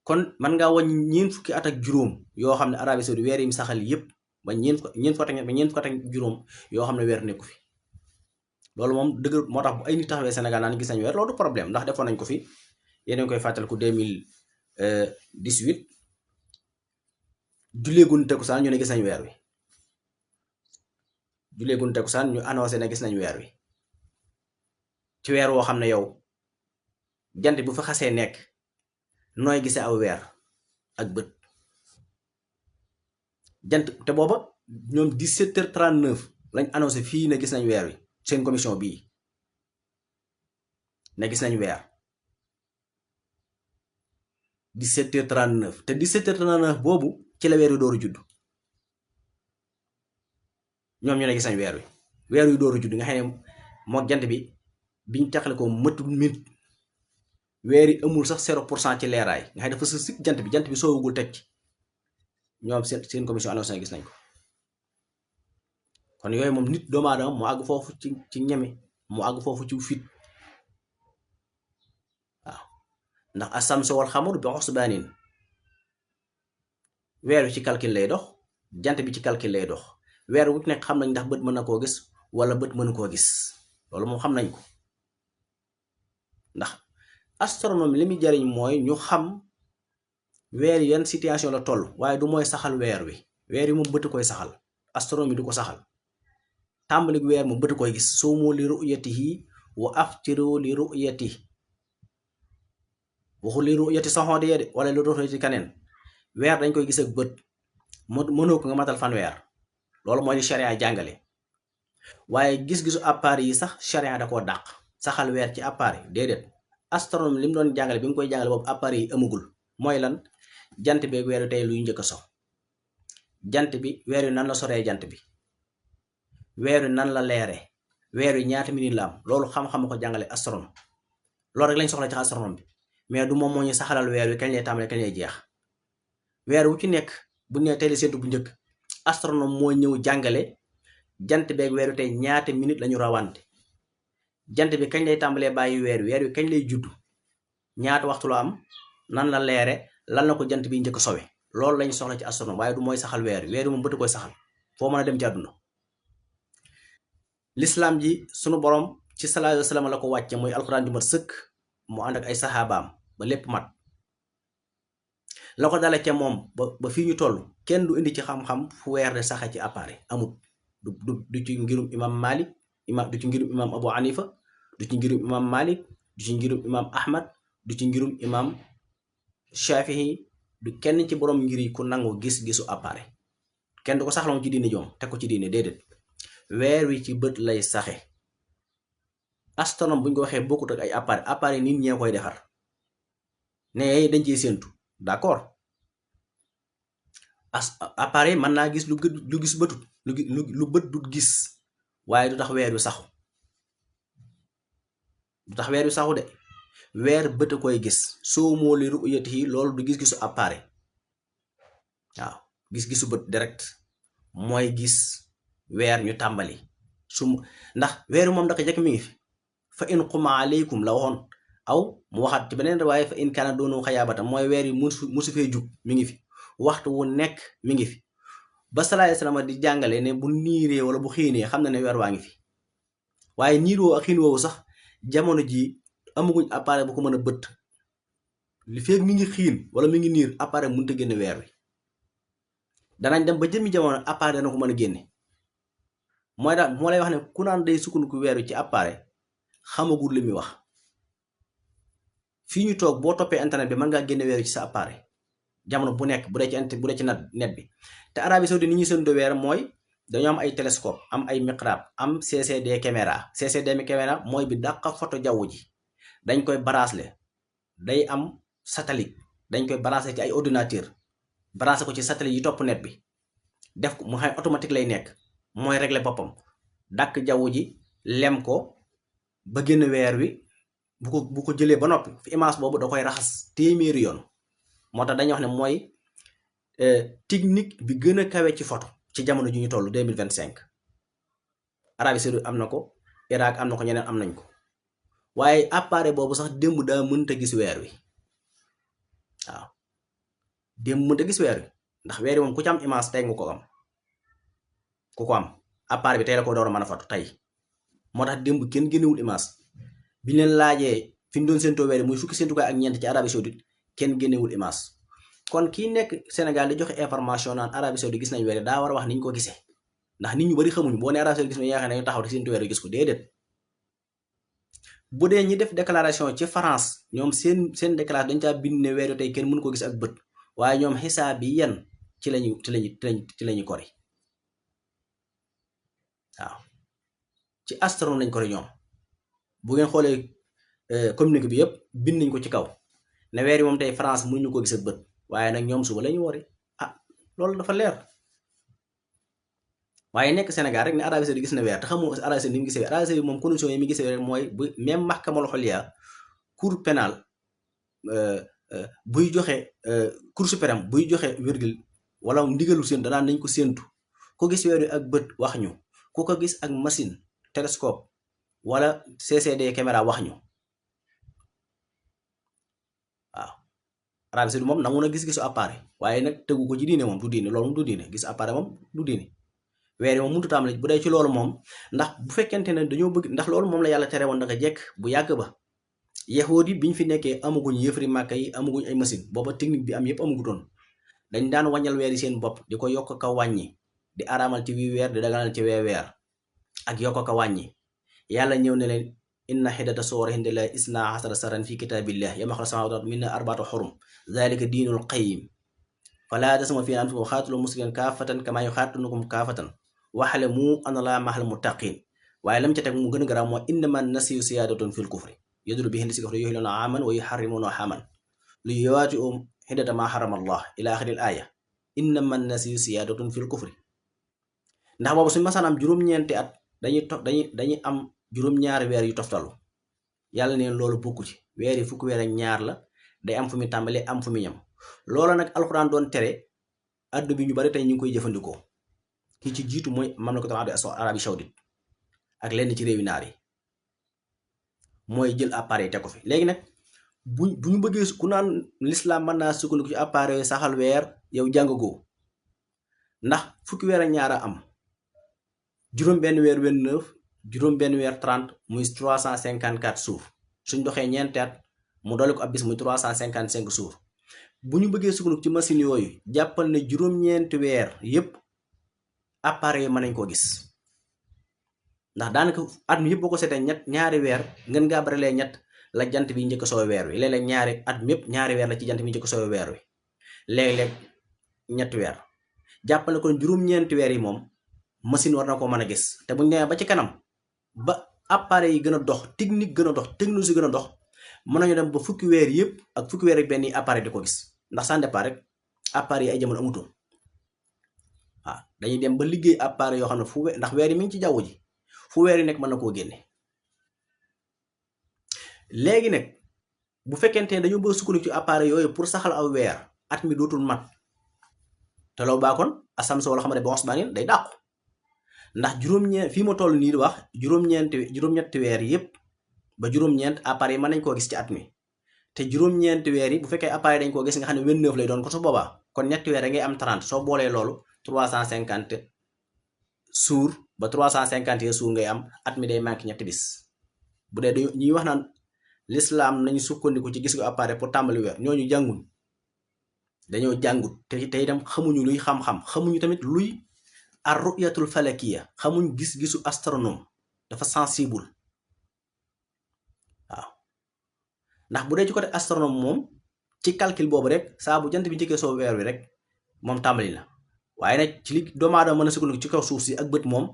kon man ngaa wañ ñeent fukki at ak juróom yoo xam ne Arabie Saoudite weer yi mu saxal yëpp ba ñeent fukki at ak juróom yoo xam ne weer nekku fi loolu moom dëgg moo tax bu ay nit taxawee Sénégal naan gis nañ weer loolu du problème ndax defoon nañ ko fi yéen a ngi koy fàttaliku 2018 julleegun takkusaan ñu ne gis nañ weer wi julleegun takkusaan ñu annoncé ne gis nañ weer wi ci weer woo xam ne yow jant bu fa xasee nekk nooy gisee aw weer ak bët jant te booba ñoom 17h39 lañ annoncé fii ne gis nañ weer wi seen commission bii ne gis nañ weer 17h39 te 17h39 boobu ci la weer wi dooru judd ñoom ñu ne gis nañ weer wi dooru judd nga xam ne moo jant bi biñ taxale ko mëtul minute weer yi amul sax 0% ci leeraay nga xam ne dafa si jant bi soowugul teg ci ñoom seen commission annoncé na gis nañ ko kon yooyu moom nit doomu aadama mu àgg foofu ci ñeme mu àgg foofu ci fit waaw ndax as-samsu wal xamaru bi husbaanin weer wi ci calcul lay dox jant bi ci calcul lay dox weer wu nekk xam nañ ndax bët mën na koo gis wala bët mënu koo gis loolu moom xam nañ ko ndax astronomie li muy jariñ mooy ñu xam weer yan situation la toll waaye du mooy saxal weer wi moom bët koy saxal astronomie du ko saxal tàmbalik weer moom bët koy gis suumu li ru'yatihi wa aftiru li ru'yatihi waxu li ru'yati saxoode de wala li ru'yati kaneen weer dañ koy gis ak bët mënoo ko nga matal fanweer loolu mooy li charia jàngale waaye gis-gisu appareil yi sax charia da koo dàq saxal weer ci appareil déedéet astronome li mu doon jàngale bi mu koy jàngale boobu appareil yi amagul mooy lan jant bi weer wi tey luy njëkk a so jant bi weer wi nan la soree jant bi weer wi nan la leere weer wi ñaata minute la am loolu xam-xam ko jàngale astronome loolu rek lañ soxla ci astronome bi mais du moom moo ñu saxalal weer wi kañ lay tàmbale kañ lay jeex weer wu ci nekk bu ñu nee tey la séntu bu njëkk astronome moo ñëw jàngale jant beeg weer wi tey ñaata minute lañu rawante jant bi kañ lay tàmbalee bàyyi weer wi kañ lay juddu ñaata waxtu la am nan la leere lan la ko jant bi njëkk sowe loolu lañ soxla ci astronome waaye du mooy saxal weer wi moom bëtt koy saxal foo mën a dem ci àdduna l'islam ji sunu borom ci sallallahu alayhi wa sallam la ko wàcce mooy alxuraan ju mat sëkk mu ànd ak ay saxaabaam ba lépp mat la ko dale ca moom ba fii ñu toll kenn du indi ci xam-xam fu weer de saxe ci appareil amut du ci ngirum imam Malik du ci ngirum imam Abu Hanifa du ci ngirum imam Malik du ci ngirum imam Ahmad du ci ngirum imam Shafi'i du kenn ci borom ngir yi ku nangu gis-gisu appareil kenn du ko saxloon ci diine joom teg ko ci diine déedéet weer wi ci bët lay saxe astronome bu ñu ko waxee bokkut ak ay appareil nit ñee koy defar ne dañ ciy séentu d'accord appareil mën naa gis lu gis bëtut lu bët du gis waaye du tax weer wi saxu de weer bët a koy gis soo moo li ru'yatihi loolu du gis-gisu appareil waaw gis-gisu bët direct mooy gis weer ñu tàmbali ndax weeru moom daka jekk mi ngi fi fa in quma aleykum la waxoon aw mu waxaat ci beneen waaye fa in kaana doonu xayaabata mooy weer yi musu fee jug mi ngi fi waxtu wu nekk mi ngi fi ba sallallahu alayhi wasallam di jàngale ne bu niiree wala bu xiinee xam na ne weer waa ngi fi waaye niir woowu ak xiin woowu sax jamono ji amaguñ appareil bu ko mën a bëtt li feeg mi ngi xiin wala mi ngi niir appareil mënut a génne weer wi danañ dem ba jëmmi jamono appareil dana ko mën a génne mooy daal moo lay wax ne ku naan day sukkandiku weer wi ci appareil xamagul li muy wax fii ñu toog boo toppee internet bi mën ngaa génne weer wi ci sa appareil jamono bu nekk bu dee ci net bi te Arabie Saoudite ni ñuy séntu weer mooy dañoo am ay télescope am ay miqrab am CCD caméra mooy bi dàqa photo jaww ji dañ koy branché day am satellite dañ koy branché ci ay ordinateur branché ko ci satellite yi topp net bi def ko mu xam automatique lay nekk mooy régler boppam dàq jaww ji lem ko ba génn weer wi bu ko jëlee ba noppi fi image boobu da koy raxas téeméeri yoon moo tax dañuy wax ne mooy technique bi gën a kawe ci photo ci jamono ju ñu toll 2025 Arabie Saoudite am na ko Irak am na ko ñeneen am nañ ko waaye appareil boobu sax démb daa mënta gis weer wi waaw démb mënta gis weer wi ndax weer wi moom ku ci am image tey nga ko am ku ko am appareil bi tey la ko door a mën a foto tey moo tax démb kenn génnewul image bi ñu leen laajee fi ñu doon séentoo weer wi muy fukki séentukaay ak ñeent ci Arabie Saoudite kenn génnewul image kon kii nekk Sénégal di joxe information naan Arabie Saoudite gis nañ weer daa war a wax ni ñu ko gisee ndax nit ñu bari xamuñ boo nee Arabie Saoudite gis nañ yaakaar ne ñu taxaw te séentu weer wi gis ko déedéet bu dee ñi def déclaration ci France ñoom seen déclaration dañ caa bind ne weer wi tey kenn mënu ko gis ak bët waaye ñoom xisaab bi yan ci lañu kori waaw ci astronome lañ kori ñoom bu ngeen xoolee communiqué bi yëpp bind nañ ko ci kaw ne weer wi moom tey France mënuñu ko gis ak bët waaye nag ñoom suba lañu wori loolu dafa leer waaye nekk Sénégal rek ne Arabie Saoudite gis na weer te xamoo Arabie Saoudite ni mu gisee weer Arabie Saoudite moom condition yi mi gisee weer mooy bu même mahkamal xoliya cour pénal buy joxe cour suprême buy joxe virgule wala ndigalu seen danaan nañ ko séentu ko gis weer wi ak bët wax ñu ku ko gis ak machine télescope wala CCD caméra wax ñu waaw Arabie Saoudite moom nangu na gis-gisu appareil waaye nag tegu ko ci diine moom du diine loolu moom du diine gis appareil moom du diine weer yi moom mënut a tàmbali bu dee ci loolu moom ndax bu fekkente ne dañoo bëgg ndax loolu moom la yàlla tere woon naka jekk bu yàgg ba yahuud yi biñ fi nekkee amaguñ yëfari màkka yi amaguñ ay machine booba technique bi am yëpp amagutoon dañ daan wàññal weer yi seen bopp di ko yokk ka wàññi di araamal ci wii weer di daganal ci weer ak yokk ka wàññi yàlla ñëw ne leen inna xiddata soora inda isna asara saran fi kitaabillah yama xala samawat minna arbaatu xurum zalika diinul qayyim falaa tasma fi anfusikum xaatulu muslimin kaafatan kama yuxaatilukum kaafatan waxlamu anna Allaha ma'al muttaqiin waaye lam ca teg mu gën a garaaw mooy innama nasiyu siyaadatun fil kufri yadullu bihi si kufri yuhilluuna aaman wa yuharrimuuna aaman li yuwaati'u hiddata maa harrama Allah ila axiril aaya innama nasiyu siyaadatun fil kufri ndax boobu suñu masaan am juróom-ñeenti at dañuy am juróom-ñaari weer yu toftalu yàlla neen loolu bokku ci weer yi fukki weer ak ñaar la day am fu mu tàmbalee am fu mu ñam loola nag alxuraan doon tere addu bi ñu bari tey ñu ngi koy jëfandikoo ki ci jiitu mooy mamlakatu Arabie Saoudite ak lenn ci réewi naar yi mooy jël appareil te ko fi léegi nag bu ñu bëggee ku naan l'islam mën naa sukkandiku ci appareil saxal weer yow jàngagoo ndax fukki weer ak ñaar a am juróom benn weer 29 juróom benn weer 30 muy 354 jours suñ doxee ñeenti at mu dolli ko ab bis muy 355 jours bu ñu bëggee sukkandiku ci machine yooyu jàppal ne juróom-ñeenti weer yépp appareil yi mën nañ koo gis ndax daanaka at mi yëpp boo ko seetee ñaari weer ngeen ngaa barilee ñett la jant bi njëkk soow weer wi léeg-léeg ñaari at mi yëpp ñaari weer la ci jant bi njëkk soow weer wi léeg-léeg ñetti weer jàppal ne kon juróom-ñeenti weer yi moom machine war na koo mën a gis te buñ demee ba ci kanam ba appareil yi gën a dox technique gën a dox technologie gën a dox mën nañu dem ba fukki weer yëpp ak fukki weer ak benn yi appareil di ko gis ndax sans départ rek appareil yi ay jamono amutoon waaw dañuy dem ba liggéey appareil yoo xam ne ndax weer yi mi ngi ci jaww ji fu weer yi nekk mën na koo génne léegi nag bu fekkente ne dañoo bëgg sukkandiku ci appareil yooyu pour saxal aw weer at mi dootul mat te loolu baakoon asamso wala xam ne bon semaine day dàqu ndax juróom-ñeent fii ma toll nii di wax juróom-ñetti weer yëpp ba juróom-ñeent appareil yi mën nañ koo gis ci at mi te juróom-ñeenti weer yi bu fekkee appareil dañ koo gis nga xam ne 29 lay doon ko su boobaa kon ñetti weer da ngay am 30 soo boolee loolu 350 jours ba 350 jours ngay am at mi day manqué ñetti bis bu dee ñuy wax naan l'islam nañu sukkandiku ci gis ko appareil pour tàmbali weer ñooñu jànguñ dañoo jàngut te itam xamuñu luy xam-xam xamuñu tamit luy ar ru'yatul falakiya xamuñ gis-gisu astronome dafa sensible waaw ndax bu dee ci côté astronome moom ci calcul boobu rek saa bu jant bi njëkkee soo weer wi rek moom tàmbali na waaye nag ci li doomu aadama mën a sukkandiku ci kaw suuf si ak bët moom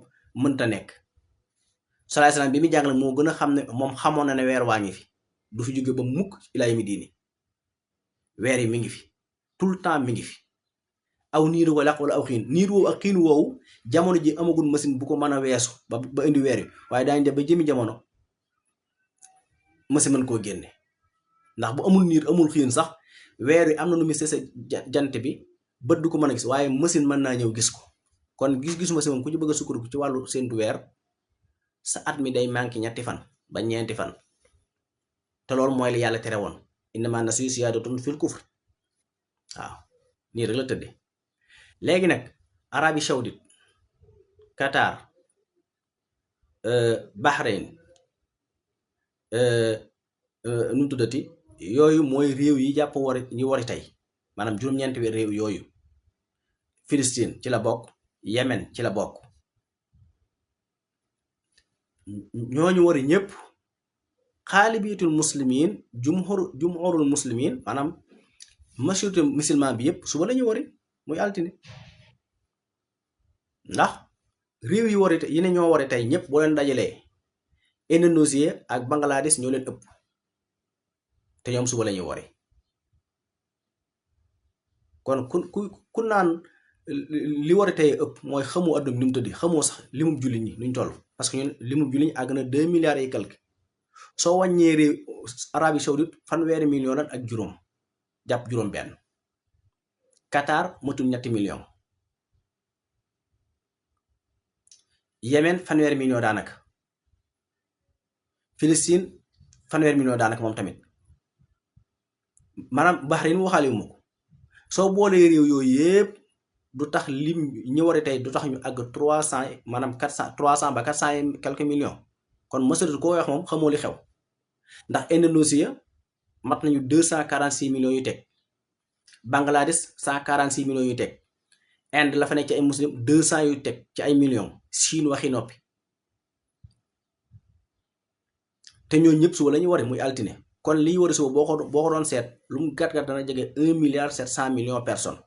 mënta nekk salaay salaam bi muy jàngale moo gën a xam ne moom xamoon na ne weer waa ngi fi du fi jóge ba mukk ilaa yawmi diini weer yi mi ngi fi tout le temps mi ngi fi aw niiru wala aw xiin niir woowu ak xiin woowu jamono ji amagul machine bu ko mën a weesu ba indi weer yi waaye daañu dem ba jëmi jamono machine mën koo génne ndax bu amul niir amul xiin sax weer yi am na nu muy sese jant bi bët du ko mën a gis waaye machine mën naa ñëw gis ko kon gis-gisu machine moom ku ci bëgg a sukkandiku ci wàllu séntu weer sa at mi day manqué ñetti fan ba ñeenti fan te loolu mooy li yàlla tere woon innamaa nasiyu ziyaadatun fil kufr waaw nii rek la tëdde léegi nag Arabie Saoudite Qatar Bahreïn nu mu tuddati yooyu mooy réew yi jàpp ñu wari tey maanaam juróom-ñeenti réew yooyu Palestine ci la bokk Yemen ci la bokk ñooñu wari ñëpp xaalibiitul muslimin jumhurul muslimin maanaam majorité musulman bi yëpp suba la ñu wari muy altine ndax réew yi wari yi ne ñoo wari tey ñëpp boo leen dajalee Indonésie ak Bangladesh ñoo leen ëpp te ñoom suba la ñuy wari kon ku naan li wari tey ëpp mooy xamoo adduna ni mu tëddi xamoo sax limum jullit ñi nuñ toll parce que ñun limum jullit ñi àgg na 2 milliards et quelque soo wàññee réew Arabie Saoudite fanweeri million ak juróom jàpp juróom benn Qatar matul 3 millions Yemen fanweeri million daanaka Palestine fanweeri million daanaka moom tamit maanaam Bahreïn waxaale wu ma ko soo boolee réew yooyu yëpp du tax lim ñu wari tey du tax ñu àgg 300 maanaam 300 ba 400 et quelques millions kon mësatu koo wax moom xamoo li xew ndax Indonésie mat nañu 246 millions yu teg Bangladesh 146 millions yu teg Inde la fa nekk ci ay muslim 200 yu teg ci ay millions Chine waxi noppi te ñoo ñëpp suba la ñu wari muy altine kon liy wari suba boo ko doon seet lu mu gàtt-gàtt dana jege 1 milliard 700 millions personnes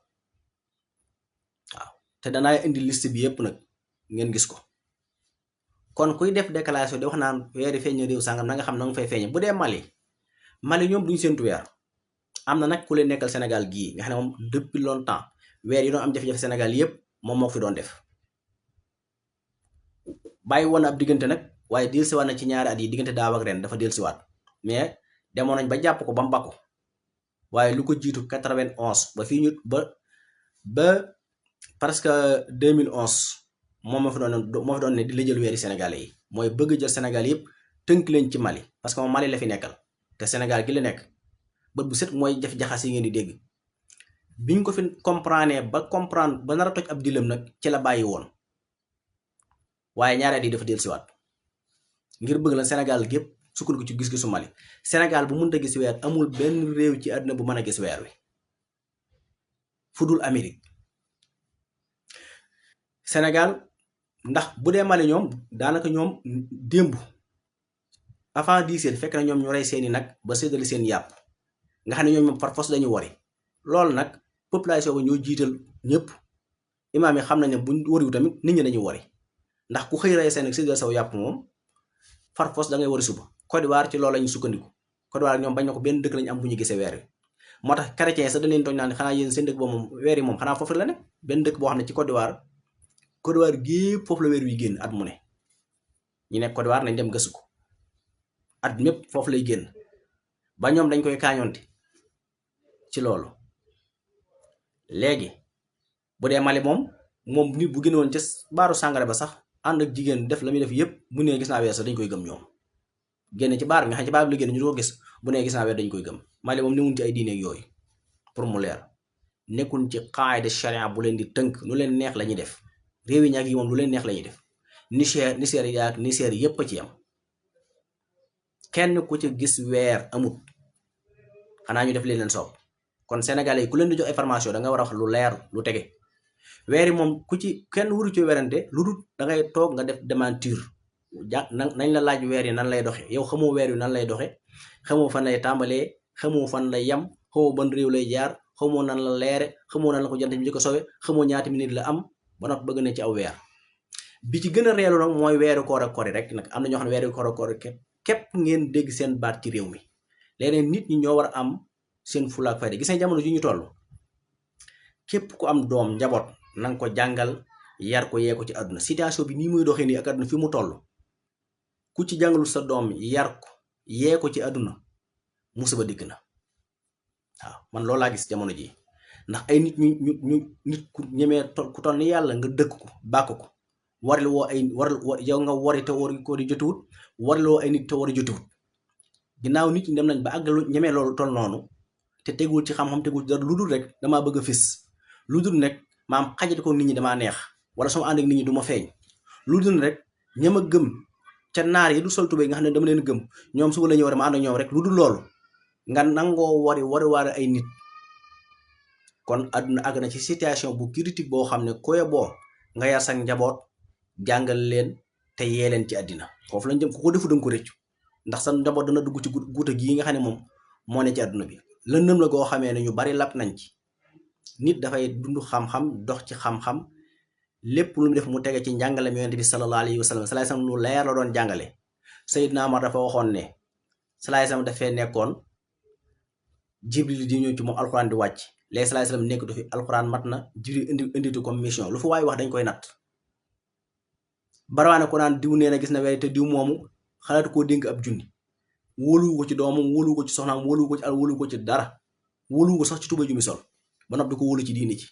waaw te danaa indi liste bi yëpp nag ngeen gis ko kon kuy def déclaration di wax naan weeri feeñ réew sàngam na nga xam na nga fay feeñe bu dee Mali ñoom duñu séntu weer am na nag ku leen nekkal Sénégal gii nga xam ne moom depuis longtemps weer yi doon am jafe-jafe Sénégal yëpp moom moo ko fi doon def bàyyi woon ab diggante nag waaye dellusiwaat na ci ñaari at yi diggante daaw ak ren dafa dellusiwaat mais demoon nañ ba jàpp ko ba mu bakku waaye lu ko jiitu 91 ba fii ñu ba presque 2011 moom moo fi doon ne di la jël weeri Sénégalais yi mooy bëgg jël Sénégal yëpp tënk leen ci Mali parce que moom Mali la fi nekkal te Sénégal gi la nekk bët bu set mooy def jaxas yi ngeen di dégg biñ ko fi comprendre ba nar a toj ab dilam nag ci la bàyyi woon waaye ñaari at yi dafa dellusiwaat ngir bëgg la Sénégal gépp sukkandiku ci gis-gisu Mali Sénégal bu mënta gis weer amul benn réew ci àdduna bu mën a gis weer wi fudul Amérique Sénégal ndax bu dee Mali ñoom daanaka ñoom démb avant 10 heures fekk na ñoom ñu rey seeni nag ba séddale seen yàpp nga xam ne ñoom par force dañu wari loolu nag population ba ñoo jiital ñëpp imaam yi xam nañ ne buñ wariwu tamit nit ñi dañu wari ndax ku xëy rey seen ak séddale saw yàpp moom par force da ngay wari suba Côte d'Ivoire ci loolu lañu sukkandiku Côte d'Ivoire ñoom bañ na ko benn dëkk lañu am bu ñu gisee weer wi moo tax chrétien sax da leen tooñ naan xanaa yéen seen dëkk boobu moom weer yi moom xanaa foofu la ne benn dëkk boo xam ne ci Côte d'Ivoire gépp foofu la weer wi génn at mu ne ñu nekk Côte d'Ivoire nañ dem gëstu ko at mépp foofu lay génn ba ñoom dañ koy kaañoonte ci loolu léegi bu dee Mali moom nit bu génnoon ca baaru sàngara ba sax ànd ak jigéen def la muy def yëpp bu nee gis naa weer sax dañ koy gëm ñoom génn ci baar bi nga xam ne ci baar bi la génn ñu doo gis bu nee gis naa weer dañ koy gëm Mali moom ni mun ci ay diine ak yooyu pour mu leer nekkul ci qaida sharia bu leen di tënk nu leen neex la ñuy def réew yi ñag yi moom lu leen neex la ñuy def Niger yépp a ci am kenn ku ci gis weer amut xanaa ñu def leen soob kon sénégalais yi ku leen di jox information da nga war a wax lu leer lu tege weer yi moom ku ci kenn waru ci werante lu dul da ngay toog nga def démentir nañ la laaj weer yi nan lay doxe yow xamoo weer yi nan lay doxe xamoo fan lay tàmbalee xamoo fan lay yam xamoo ban réew lay jaar xamoo nan la leere xamoo nan la ko jant bi njëkk a sowe xamoo ñaata minute la am ba noppi bëgg na ci aw weer bi ci gën a reelu nag mooy weeru koor ak kori rek nag am na ñoo xam ne weeru koor ak kori képp ngeen dégg seen baat ci réew mi leneen nit ñi ñoo war a am seen fulaak fayda gis nga jamono ji ñu toll képp ku am doom njaboot nanga ko jàngal yar ko yee ko ci àdduna situation bi nii muy doxee nii ak àdduna fi mu toll ku ci jàngalul sa doom yar ko yee ko ci àdduna musiba dikk na waaw man loolu laa gis jamono ji ndax ay nit ku ñemee ku toll ni yàlla nga dëkk ko bàkk ko waril woo yow nga wari te war ko di jotuwut wariloo ay nit te war a jotuwut ginnaaw nit ñi dem nañ ba àggalu ñemee loolu toll noonu te tegul ci xam-xam tegul ci dara lu dul rek damaa bëgg a fis lu dul rek maam xajate ko nit ñi damaa neex wala sama ànd ak nit ñi du ma feeñ lu dul rek ñama gëm ca naar yi du sol tubéy nga xam ne dama leen gëm ñoom suba la ñuy war a ma ànd ak ñoom rek lu dul loolu nga nangoo wari ay nit kon àdduna àgg na ci situation bu critique boo xam ne koye boo nga yar sa njaboot jàngal leen te yee leen ci àddina foofu lañ jëm ku ko defu danga ko rëccu ndax sa njaboot dana dugg ci guuta gii nga xam ne moom moo ne ci àdduna bi lëndëm la goo xamee ne ñu bari lapp nañ ci nit dafay dund xam-xam dox ci xam-xam lépp lu mu def mu tege ci njàngale mi yonent bi sallallahu alayhi wa sallam lu leer la doon jàngale Seydina Omar dafa waxoon ne sallallahu alayhi wa sallam dafee nekkoon Jibril di ñëw ci moom alxuraan di wàcc léegi sallallahu alayhi wa sallam nekkatu fi alxuraan mat na Jibril inditu comme mission lu fa waay wax dañ koy natt barawaane ko naan diw nee na gis na weer te diw moomu xalaatu koo dénk ab junni wóoluwu ko ci doomam wóoluwu ko ci soxnaam wóoluwu ko ci al wóoluwu ko ci dara wóoluwu ko sax ci tuba ju mi sol ba noppi di ko wóolu ci diini ci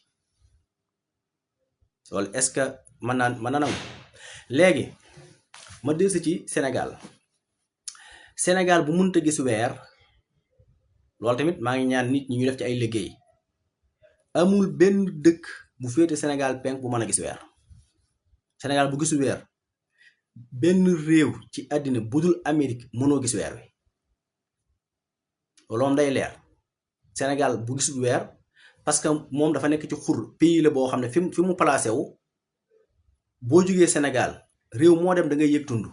loolu est-ce que mën na nangu léegi ma dellusi ci Sénégal bu mënta gis weer loolu tamit maa ngi ñaan nit ñi ñu def ci ay liggéey amul benn dëkk bu féete Sénégal penk bu mën a gis weer Sénégal bu gisul weer benn réew ci àddina bu dul Amérique mënoo gis weer wi loolu moom day leer Sénégal bu gisul weer parce que moom dafa nekk ci xur pays la boo xam ne fi mu placé wu boo jógee Sénégal réew moo dem da ngay yëg tund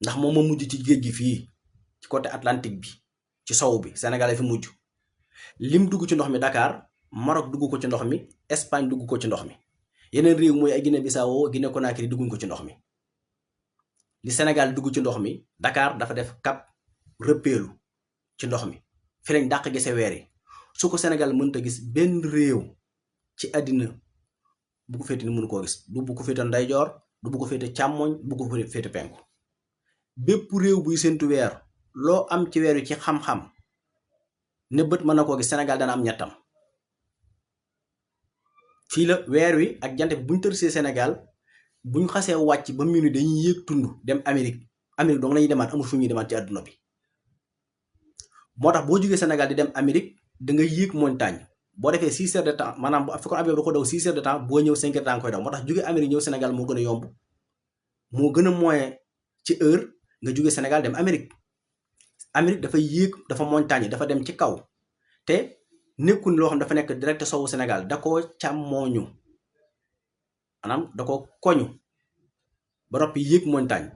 ndax moom moo mujj ci géej gi fii ci côté Atlantique bi ci sow bi Sénégal fi mujj lim dugg ci ndox mi Dakar Maroc dugg ko ci ndox mi Espagne dugg ko ci ndox mi yeneen réew mooy ay Guinée Bissau Guinée Conakry dugguñ ko ci ndox mi li Sénégal dugg ci ndox mi Dakar dafa def cap rëppeelu ci ndox mi fi lañ dàq gise weer yi su ko Sénégal mënta gis benn réew ci àddina bu ko féete ni mënu koo gis du bu ko féete ndeyjoor du bu ko féete càmmoñ bu ko féete penku bépp réew buy séntu weer loo am ci weer wi ci xam-xam ne bët mën na koo gis Sénégal dana am ñettam fii la weer wi ak jant bi buñ tërsee Sénégal buñ xasee wàcc ba minuit dañuy yéeg tund dem Amérique donc lañuy demaat amul fu ñuy demaat ci àdduna bi moo tax boo jógee Sénégal di dem Amérique da nga yéeg montagne boo defee 6 heures de temps maanaam bu fekkoon avion da ko daw 6 heures de temps boo ñëw 5 heures de temps koy daw moo tax jógee Amérique ñëw Sénégal moo gën a yomb moo gën a moyen ci heure nga jógee Sénégal dem Amérique dafa yéeg dafa montagne dafa dem ci kaw te nekkul loo xam dafa nekk direct sowu Sénégal da koo càmmooñu maanaam da ko koñu ba noppi yéeg montagne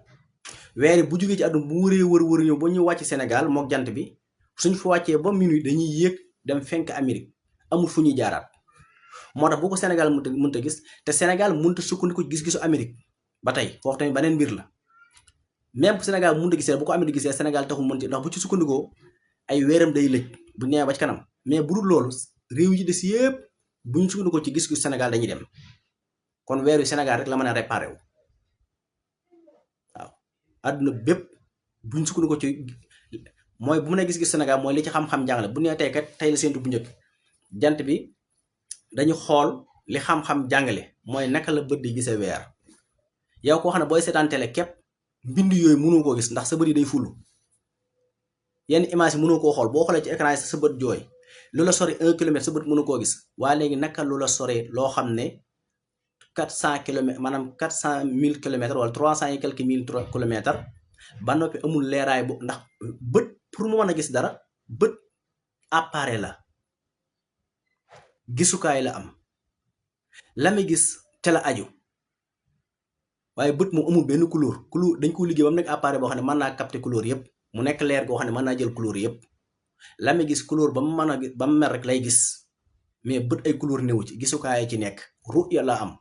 weer bu jógee ci àdduna bu wër ñëw ba ñu wàcc Sénégal mook jant bi suñ fa wàccee ba minuit dañuy yéeg dem fenk Amérique amul fu ñuy jaaraat moo tax bu ko Sénégal mënta gis te Sénégal mënta sukkandiku gis-gisu Amérique ba tey foofu tamit beneen mbir la même bu Sénégal mënta gisee bu ko Amérique gisee Sénégal taxul mën ci ndax bu ci sukkandikoo ay weeram day lëj bu ñëwee ba ci kanam mais bu dul loolu réew yi des yëpp bu ñu sukkandikoo ci gis-gisu Sénégal dañuy dem kon weer wi Sénégal rek la mën a réparé wu waaw àdduna bépp bu ñu sukkandikoo ci mooy bu mu ne gis-gis Sénégal mooy li ci xam-xam jàngale bu nee tey kat tey la séntu bu njëkk jant bi dañu xool li xam-xam jàngale mooy naka la bët di gisee weer yow koo xam ne booy seetaan télé képp mbind yooyu mënoo koo gis ndax sa bët yi day fulu yenn image yi mënoo koo xool boo xoolee ci écran yi sa bët jooy lu la sori 1 kilomètre sa bët mënu koo gis waaye léegi naka lu la sori loo xam ne 400 kilomètres maanaam 400 000 kilomètres wala 300 et quelques mille kilomètres ba noppi amul leeraay bu ndax bët pour mu mën a gis dara bët appareil la gisukaay la am la muy gis te la aju waaye bët moom amul benn couleur dañ ko liggéey ba mu nekk appareil boo xam ne mën naa capter couleur yëpp mu nekk leer goo xam ne mën naa jël couleur yëpp la muy gis couleur ba mu mën a ba mu mel rek lay gis mais bët ay couleur néew ci gisukaay ci nekk ruya la am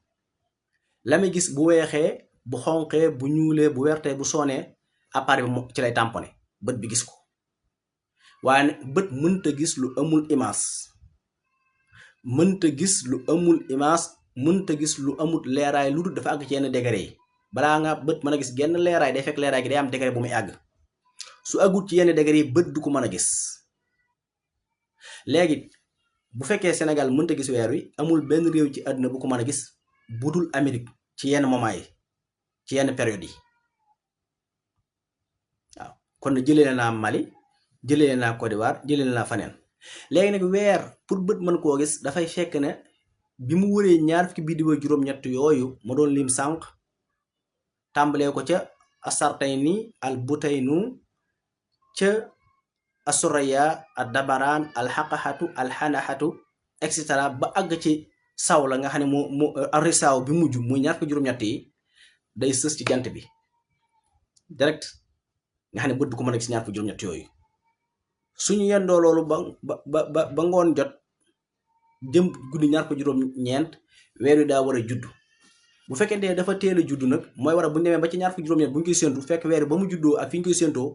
la muy gis bu weexee bu xonqee bu ñuulee bu wertee bu soonee appareil bi ci lay tamponné bët bi gis ko waaye bët mënta gis lu amul image mënta gis lu amul image mënta gis lu amul leeraay lu dul dafa àgg ci yenn degré yi balaa nga bët mën a gis genn leeraay day fekk leeraay gi day am degré bu muy àgg su àggut ci yenn degré yi bët du ko mën a gis léegi bu fekkee Sénégal mënta gis weer wi amul benn réew ci àdduna bu ko mën a gis bu dul Amérique ci yenn moment yi ci yenn période yi waaw kon jëlee naa Mali jëlee naa Côte d'Ivoire jëlee naa faneen léegi nag weer pour bët mën koo gis dafay fekk ne bi mu wëree ñaar fukki biddiw ak juróom-ñett yooyu ma doon lim sànq tàmbalee ko ca asartayni al butaynu ca asuraya al dabaraan al xaqaxatu al xanaxatu et cetera ba àgg ci saw la nga xam ne moo arisaaw bi mujj muy ñaar fukki juróom-ñett yi day sës ci jant bi direct nga xam ne bët du ko mën a gis ñaar fukki juróom-ñett yooyu suñu yendoo loolu ba ngoon jot jëm guddi ñaar fukki juróom-ñeent weer wi daa war a judd bu fekkente dafa teel a judd nag mooy war a bu ñu demee ba ci ñaar fukki juróom-ñeent bu ñu koy séentu fekk weer wi ba mu juddoo ak fi ñu koy séentoo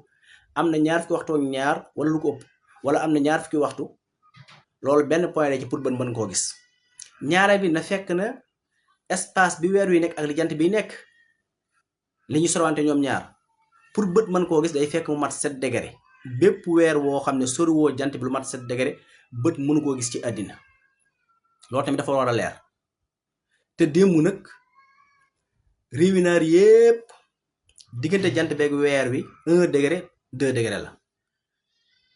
am na ñaar fukki waxtu ak ñaar wala lu ko ëpp wala am na ñaar fukki waxtu loolu benn point la ci pour bët mën koo gis ñaareel bi na fekk na espace bi weer wi nekk ak li jant bi nekk li ñu sorwante ñoom ñaar pour bët mën koo gis day fekk mu mat 7 degré bépp weer woo xam ne soriwoo jant bi lu mat 7 degré bët mënu koo gis ci àddina loolu tamit dafa war a leer te démb nag réewi naar yépp diggante jant beeg weer wi 1 degré 2 degré la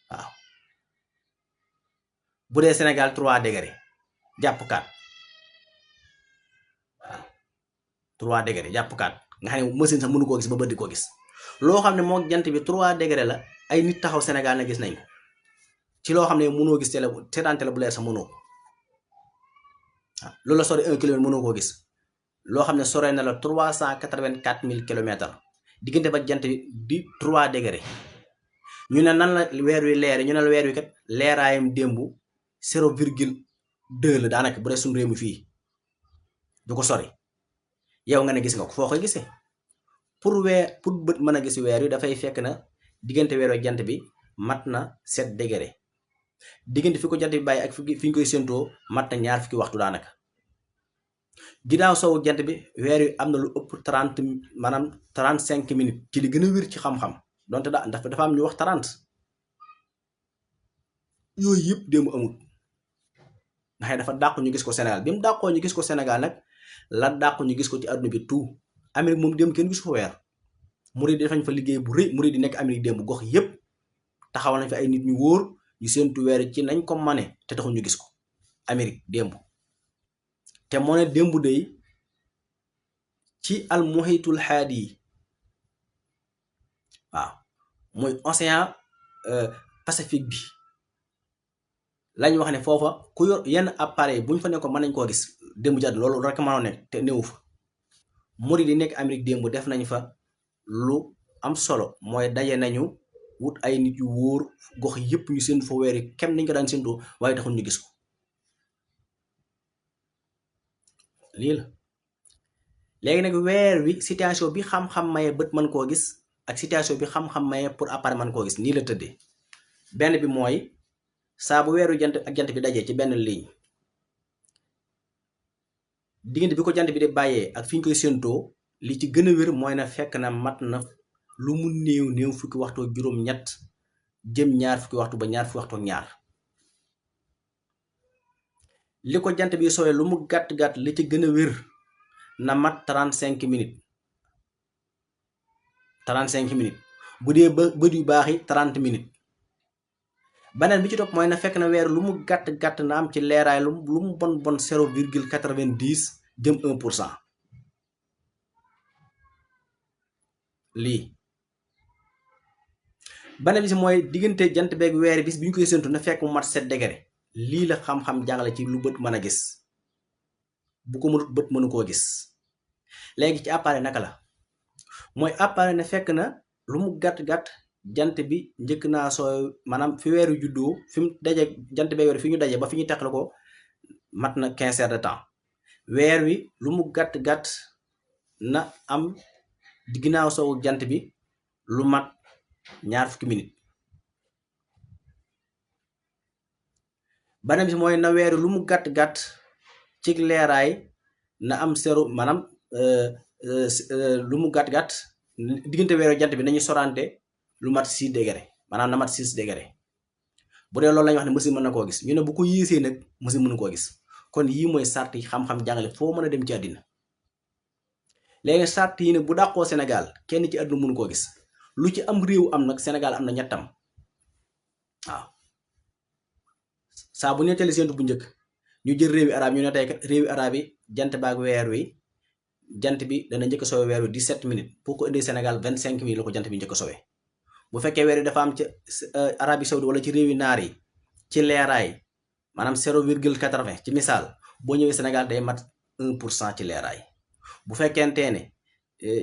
waaw bu dee Sénégal 3 degré jàpp 4 waaw 3 degré jàpp 4 nga xam ne machine sax mënu koo gis ba bët di koo gis loo xam ne moo jant bi 3 degré la ay nit taxaw Sénégal na gis nañ ko ci loo xam ne mënoo gis télé seetaan télé bu leer sax mënoo waaw loolu la sori 1 kilomètre mënoo koo gis loo xam ne sore na la 384 000 kilomètres diggante ba jant bi di 3 degré ñu ne nan la weer wi leere ñu ne la weer wi kat leeraayam démb 0,2 la daanaka bu dee suñu réew mi fii du ko sori yow nga ne gis nga ko foo koy gisee pour bët mën a gis weer wi dafay fekk na diggante weer wi jant bi mat na 7 degré diggante fi ko jant bi bàyyi ak fi ñu koy séentoo mat na ñaar fukki waxtu daanaka ginnaaw sowu jant bi weer wi am na lu ëpp 30 maanaam 35 minutes ci li gën a wér ci xam-xam donte dafa am ñu wax 30 yooyu yëpp démb amul ndax dafa dàqu ñu gis ko Sénégal bi mu dàqoo ñu gis ko Sénégal nag la dàqu ñu gis ko ci àdduna bi tout Amérique moom démb kenn gis ko weer murid yi defañ fa liggéey bu rëy murid yi nekk Amérique démb gox yëpp taxaw nañ fa ay nit ñu wóor ñu séentu weer ci nañ ko mane te taxul ñu gis ko Amérique démb te moo ne démb day ci al muhitul haadi yi waaw mooy océan Pacifique bi lañ wax ne foofa ku yor yenn appareil bu ñu fa nekkoon mën nañ koo gis démb jàdd loolu rek mënoo nekk te néewu fa murid yi nekk Amérique démb def nañ fa lu am solo mooy daje nañu wut ay nit yu wóor gox yëpp ñu séentu fa weer yi kem nañ ko daan séentoo waaye taxul ñu gis ko lii la léegi nag weer wi situation bi xam-xam maye bët mën koo gis ak situation bi xam-xam maye pour appareil mën koo gis nii la tëddee benn bi mooy saa bu weeru jant ak jant bi dajee ci benn ligne diggante bi ko jant bi di bàyyee ak fi ñu koy séentoo li ci gën a wér mooy na fekk na mat na lu mu néew fukki waxtu ak juróom-ñett jëm ñaar fukki waxtu ba ñaar fukki waxtu ak ñaar li ko jant bi sowee lu mu gàtt-gàtt li ci gën a wér na mat 35 minutes 35 minutes bu dee bët yu baax yi 30 minutes beneen bi ci topp mooy na fekk na weer lu mu gàtt na am ci leeraay lu mu bon 0,90 jëm 1%. lii beneen bi si mooy diggante jant beeg weer bis bi ñu koy séntu na fekk mu mat 7 degré. lii la xam-xam jàngale ci lu bët mën a gis, bu ko mënut bët mënu koo gis. léegi ci appareil naka la mooy appareil ne fekk na lu mu gàtt jant bi njëkk naa sooy maanaam fi weeru juddoo fi mu daje jant beeg weer fi ñu daje ba fi ñu teqal ko mat na 15 heures de temps. weer wi lu mu gàtt na am ginnaaw soowu jant bi lu mat 20 minutes. beneen bi mooy na weer wi lu mu gàtt ci leeraay na am seru maanaam lu mu gàtt diggante weeru jant bi nañu sorante lu mat 6 degré maanaam na mat 6 degré. bu dee loolu la ñu wax ne machine mën na koo gis, ñu ne bu ko yéesee nag machine mënu koo gis. kon yii mooy sart yi xam-xam jàngale foo mën a dem ci àddina. léegi sart yi ne bu dàqoo Sénégal kenn ci àdduna mënu koo gis. lu ci am réew am nag Sénégal am na ñettam. waaw saa bu nettali séentu bu njëkk ñu jël réewi arab ñu ne tey kat réewi arab yi jant baag weer wi jant bi dana njëkk a sowe weer wi 17 minutes boo ko indee Sénégal 25 minutes la ko jant bi njëkk a sowe. bu fekkee weer wi dafa am ci Arabie Saoudi wala ci réewi naar yi ci leeraay maanaam 0,80 ci misaal boo ñëwee Sénégal day mat 1% ci leeraay. bu fekkente ne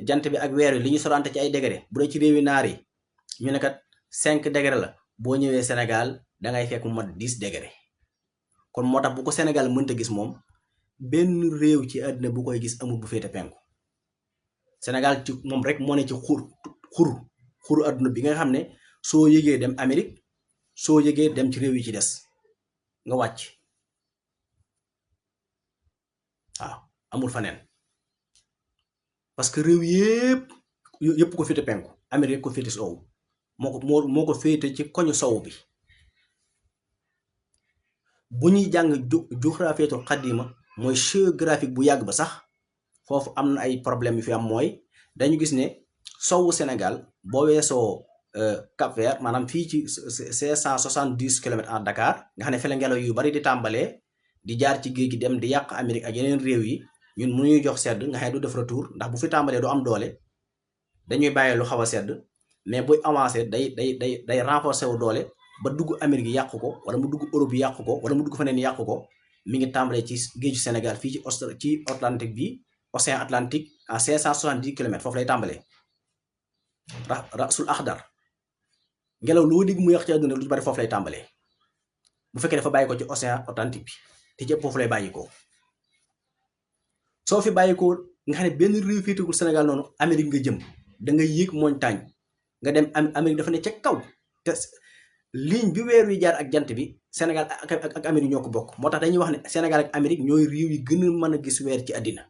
jant bi ak weer wi li ñu sorante ci ay degré bu dee ci réewi naar yi ñu ne kat 5 degré la boo ñëwee Sénégal dangay fekk mu mat 10 degré. kon moo tax bu ko Sénégal mënta gis moom benn réew ci àddina bu koy gis amul bu féete penku. Sénégal ci moom rek moo ne ci xuru àdduna bi nga xam ne soo yëgee dem Amérique soo yëgee dem ci réew yi ci des nga wàcc. waaw amul faneen parce que réew yëpp ko féete penku. Amérique ko féete sowu moo ko féete ci koñu sowu bi. bu ñuy jàng géographiyatul xadima mooy géographique bu yàgg ba sax foofu am na ay problème yu fi am mooy dañu gis ne sowu Sénégal boo weesoo Cap-Vert maanaam fii ci 570 kilomètres à Dakar nga xam ne fële ngelaw yu bari di tàmbalee di jaar ci géej gi dem di yàq Amérique ak yeneen réew yi ñun mënuñuy jox sedd nga xam ne du def retour ndax bu fi tàmbalee du am doole dañuy bàyyee lu xaw a sedd mais buy avancé day renforcer wu doole ba dugg Amérique yi yàqu ko wala mu dugg Europe yi yàqu ko wala mu dugg feneen yàqu ko. mi ngi tàmbalee ci géeju Sénégal fii ci Atlantique bi océan Atlantique à 570 kilomètres foofu lay tàmbalee rasul axdar ngelaw loo digg mu yàq ci àdduna lu bari foofu lay tàmbalee bu fekkee dafa bàyyi ko ci océan Atlantique bi te ci foofu lay bàyyi ko. soo fi bàyyi ko nga xam ne benn réew féetegul Sénégal noonu Amérique nga jëm da nga yéeg montagne nga dem Amérique dafa ne ca kaw te ligne bi weer wi jaar ak jant bi Sénégal ak Amérique ñoo ko bokk. moo tax dañuy wax ne Sénégal ak Amérique ñooy réew yi gën a mën a gis weer ci àddina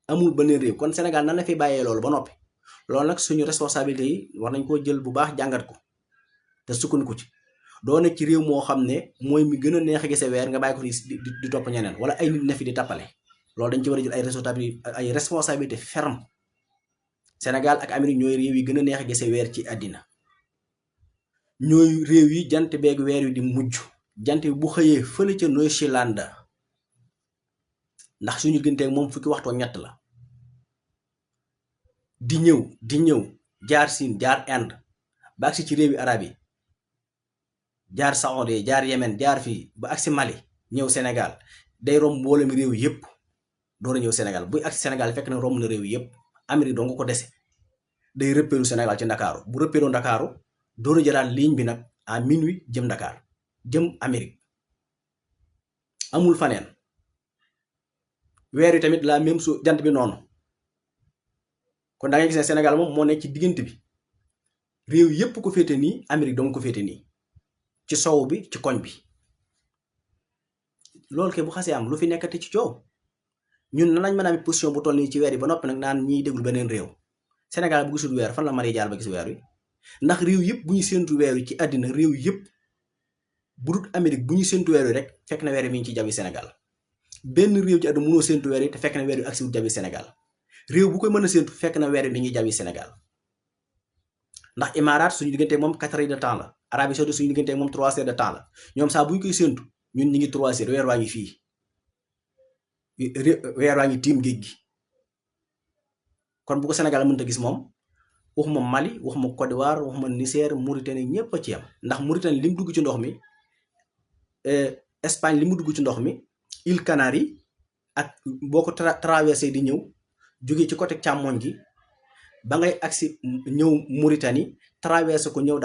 amul beneen réew. kon Sénégal nan la fi bàyyee loolu ba noppi loolu nag suñu responsabilité yi war nañ koo jël bu baax jàngat ko te sukkandiku ci. doo nekk ci réew moo xam ne mooy mi gën a neex a gisee weer nga bàyyi ko di topp ñeneen wala ay nit na fi di tappale loolu dañ ci war a jël ay responsabilité ferme. Sénégal ak Amérique ñooy réew yi gën a neex a gisee weer ci àddina. ñooy réew yi jant beeg weer wi di mujj jant bi bu xëyee fële ca New-Zealand ndax suñu digganteeg moom fukki waxtu ak ñett la di ñëw jaar Siin jaar Inde ba agsi ci réewi arab yi jaar Saoudi jaar Yemen jaar fii ba agsi Mali ñëw Sénégal day romb mboolem réew yëpp door a ñëw Sénégal buy agsi Sénégal fekk na romb na réew yëpp. Amérique doo nga ko dese day rëppeelu Sénégal ci Ndakaaru bu rëppeeloo Ndakaaru door a jëlaat ligne bi nag à minuit jëm Dakar jëm Amérique amul faneen. weer yi tamit la même chose jant bi noonu kon da ngay gis ne Sénégal moom moo nekk ci diggante bi réew yépp ko féete nii Amérique doo nga ko féete nii ci sow bi ci koñ bi. loolu kay bu xasee am lu fi nekkati ci coow ñun nan lañ mën a am position bu toll nii ci weer yi ba noppi nag naan ñiy déglu beneen réew. Sénégal bu gisul weer fan la mën a jaar ba gis weer wi ndax réew yëpp bu ñu séntu weer wi ci àddina réew yëpp bu dul Amérique bu ñu séntu weer wi rek fekk na weer wi mi ngi ci jawi Sénégal. benn réew ci àdduna mënoo séntu weer wi te fekk na weer wi agsi wut jawi Sénégal réew bu koy mën a séntu fekk na weer wi mi ngi jawi Sénégal. ndax Imaaraat suñu diggante moom 4 heures de temps la Arabie Saoudite suñu diggante moom 3 heures de temps la ñoom saa bu ñu koy séentu ñun ñu ngi 3 heures weer waa ngi fii weer waa ngi tiim géej gi kon bu ko Sénégal mënta gis moom waxuma Mali waxuma Côte d'Ivoire waxuma Niger Mauritanie ñëpp a ci yam ndax Mauritanie li mu dugg ci ndox mi Espagne li mu dugg ci ndox mi îles Canaries ak boo ko traversé di ñëw jóge ci côté càmmoñ gi ba ngay agsi ñëw Mauritanie traversé ko ñëw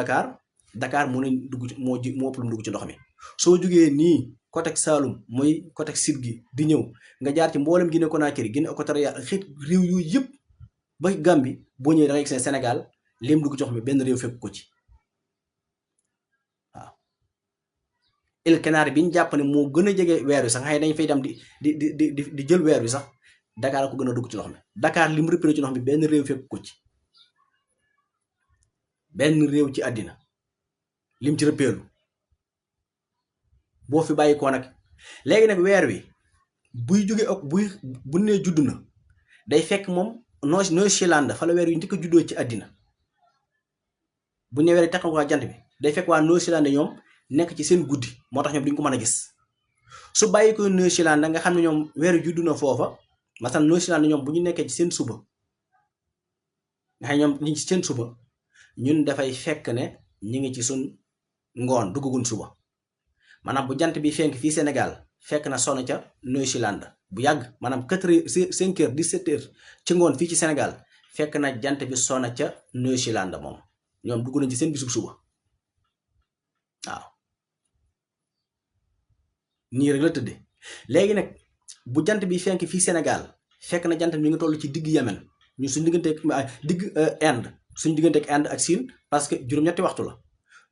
Dakar mu ne dugg moo ëpp lu mu dugg ci ndox mi soo jógee nii côté Saloum mooy côté sud gi di ñëw nga jaar ci mboolem Guinée Conakry Guinée équatoriale xeet réew yooyu yëpp ba Gambie boo ñëwee da ngay gis ne Sénégal lim dugg ci ndox mi benn réew fekk ko ci waaw îles Canaries bi ñu jàpp ne moo gën a jege weer wi sax nga xam ne dañ fay dem di jël weer wi sax Dakar ko gën a dugg ci ndox mi Dakar lim repéré ci ndox mi benn réew fekk ko ci benn réew ci àddina lim ci repéru boo fi bàyyi ko nag léegi nag weer wi buy jóge ak bu nee judd na day fekk moom Nouvelle-Zélande fa la weer yu njëkk a juddoo ci àddina bu ñu weer yi taxaw waa jant bi day fekk waa Nouvelle-Zélande ñoom nekk ci seen guddi moo tax ñoom duñ ko mën a gis su bàyyi ko Nouvelle-Zélande nga xam ne ñoom weer yu judd na foofa masalan Nouvelle-Zélande ñoom bu ñu nekkee ci seen suba nga xam ñoom ñu ci seen suba ñun dafay fekk ne ñu ngi ci suñ ngoon duggagun suba maanaam bu jant bi fenk fii Sénégal fekk na sonn ca Nouvelle-Zélande bu yàgg maanaam 5 heures 17 heures ci ngoon fii ci Sénégal fekk na jant bi sonn ca Nouvelle-Zélande moom ñoom dugg nañ ci seen bisub suba waaw nii rek la tëdde léegi nag bu jant bi fenk fii Sénégal fekk na jant bi ñu ngi toll ci digg Yemen ñu suñ digganteeg digg Inde suñ digganteeg Inde ak Chine parce que juróom-ñetti waxtu la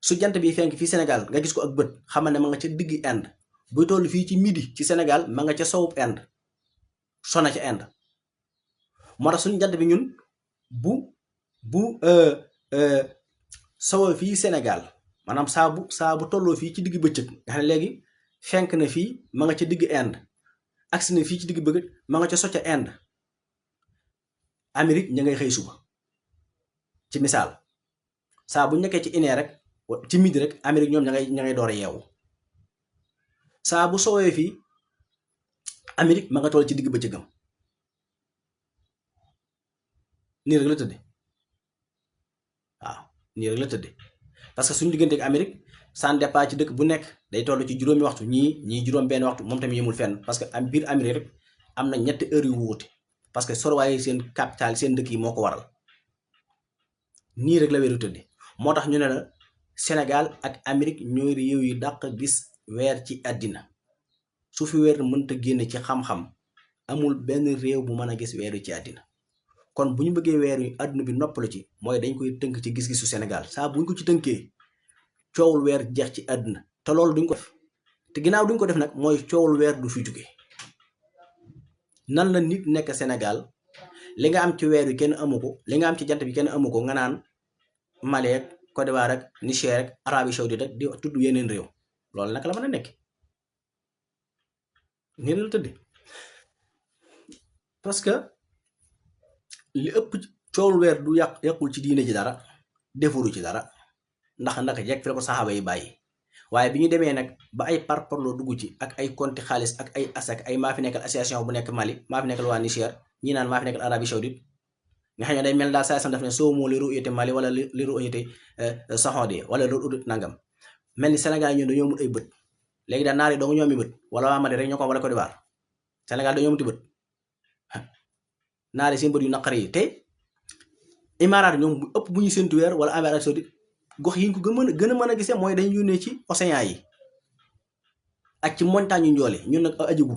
su jant bi fenk fii Sénégal nga gis ko ak bët xamal ne ma nga ca digg Inde buy toll fii ci midi ci Sénégal ma nga ca sowub Inde sona ca Inde moo tax suñu jant bi ñun bu sowoo fii Sénégal maanaam saa bu tolloo fii ci digg bëccëg nga xam ne léegi fenk na fii ma nga ca digg Inde agsi na fii ci digg bëgg ma nga ca so ca Inde Amérique ña ngay xëy suba ci misaal saa bu nekkee ci une heure rek ci midi rek Amérique ñoom ña ngay door a yeewu saa bu soowee fii Amérique ma nga toll ci digg bëccëgam nii rek la tëdde waaw nii rek la tëdde parce que suñu diggante ak Amérique ça dépend ci dëkk bu nekk day toll ci juróomi waxtu ñii juróom benn waxtu moom tamit yemul fenn parce que am biir Amérique rek am na ñetti heures yu wuute parce que sorwaaye seen capital seen dëkk yi moo ko waral nii rek la weeru tëdde moo tax ñu ne la Sénégal ak Amérique ñooy réew yu dàq gis weer ci àddina su fi weer mënta génne ci xam-xam amul benn réew bu mën a gis weeru ci àddina kon bu ñu bëggee weer yu àdduna bi noppalu ci mooy dañ koy tënk ci gis-gisu Sénégal saa bu ñu ko ci tënkee coowul weer jeex ci àdduna te loolu duñ ko def te ginnaaw duñ ko def nag mooy coowul weer du fi jóge nan la nit nekk Sénégal li nga am ci weer wi kenn amu ko li nga am ci jant bi kenn amu ko nga naan Mali ak Côte d'Ivoire ak Niger ak Arabie Saoudite ak di tudd yeneen réew loolu naka la mën a nekk nii la tëdd parce que li ëpp coowul weer du yàqul ci diine ji dara defuru ci dara ndax naka jekk fi la ko saxaaba yi bàyyi waaye bi ñu demee nag ba ay parparloo dugg ci ak ay konti xaalis ak ay asak ay maa fi nekkal association bu nekk Mali maa fi nekkal waa Niger ñi naan maa fi nekkal Arabie Saoudite nga xam ne day mel daal saa sam def ne soo moo li ru'yati Mali wala li ru'yati Saxoode wala li ru'yati nangam mel ni Sénégal ñun dañoo mut ay bët léegi daal naar yi doo nga ñoomi bët wala waa Mali rek ñoo ko wala Côte d'Ivoire Sénégal dañoo muti bët naar yi seen bët yu naqari yi te Imaaraat ñoom bu ëpp bu ñu séntu weer wala Arabie Saoudite gox yi ñu ko gën a mën a gisee mooy dañ yónnee ci océan yi ak ci montagne yu njoole ñun nag ajigu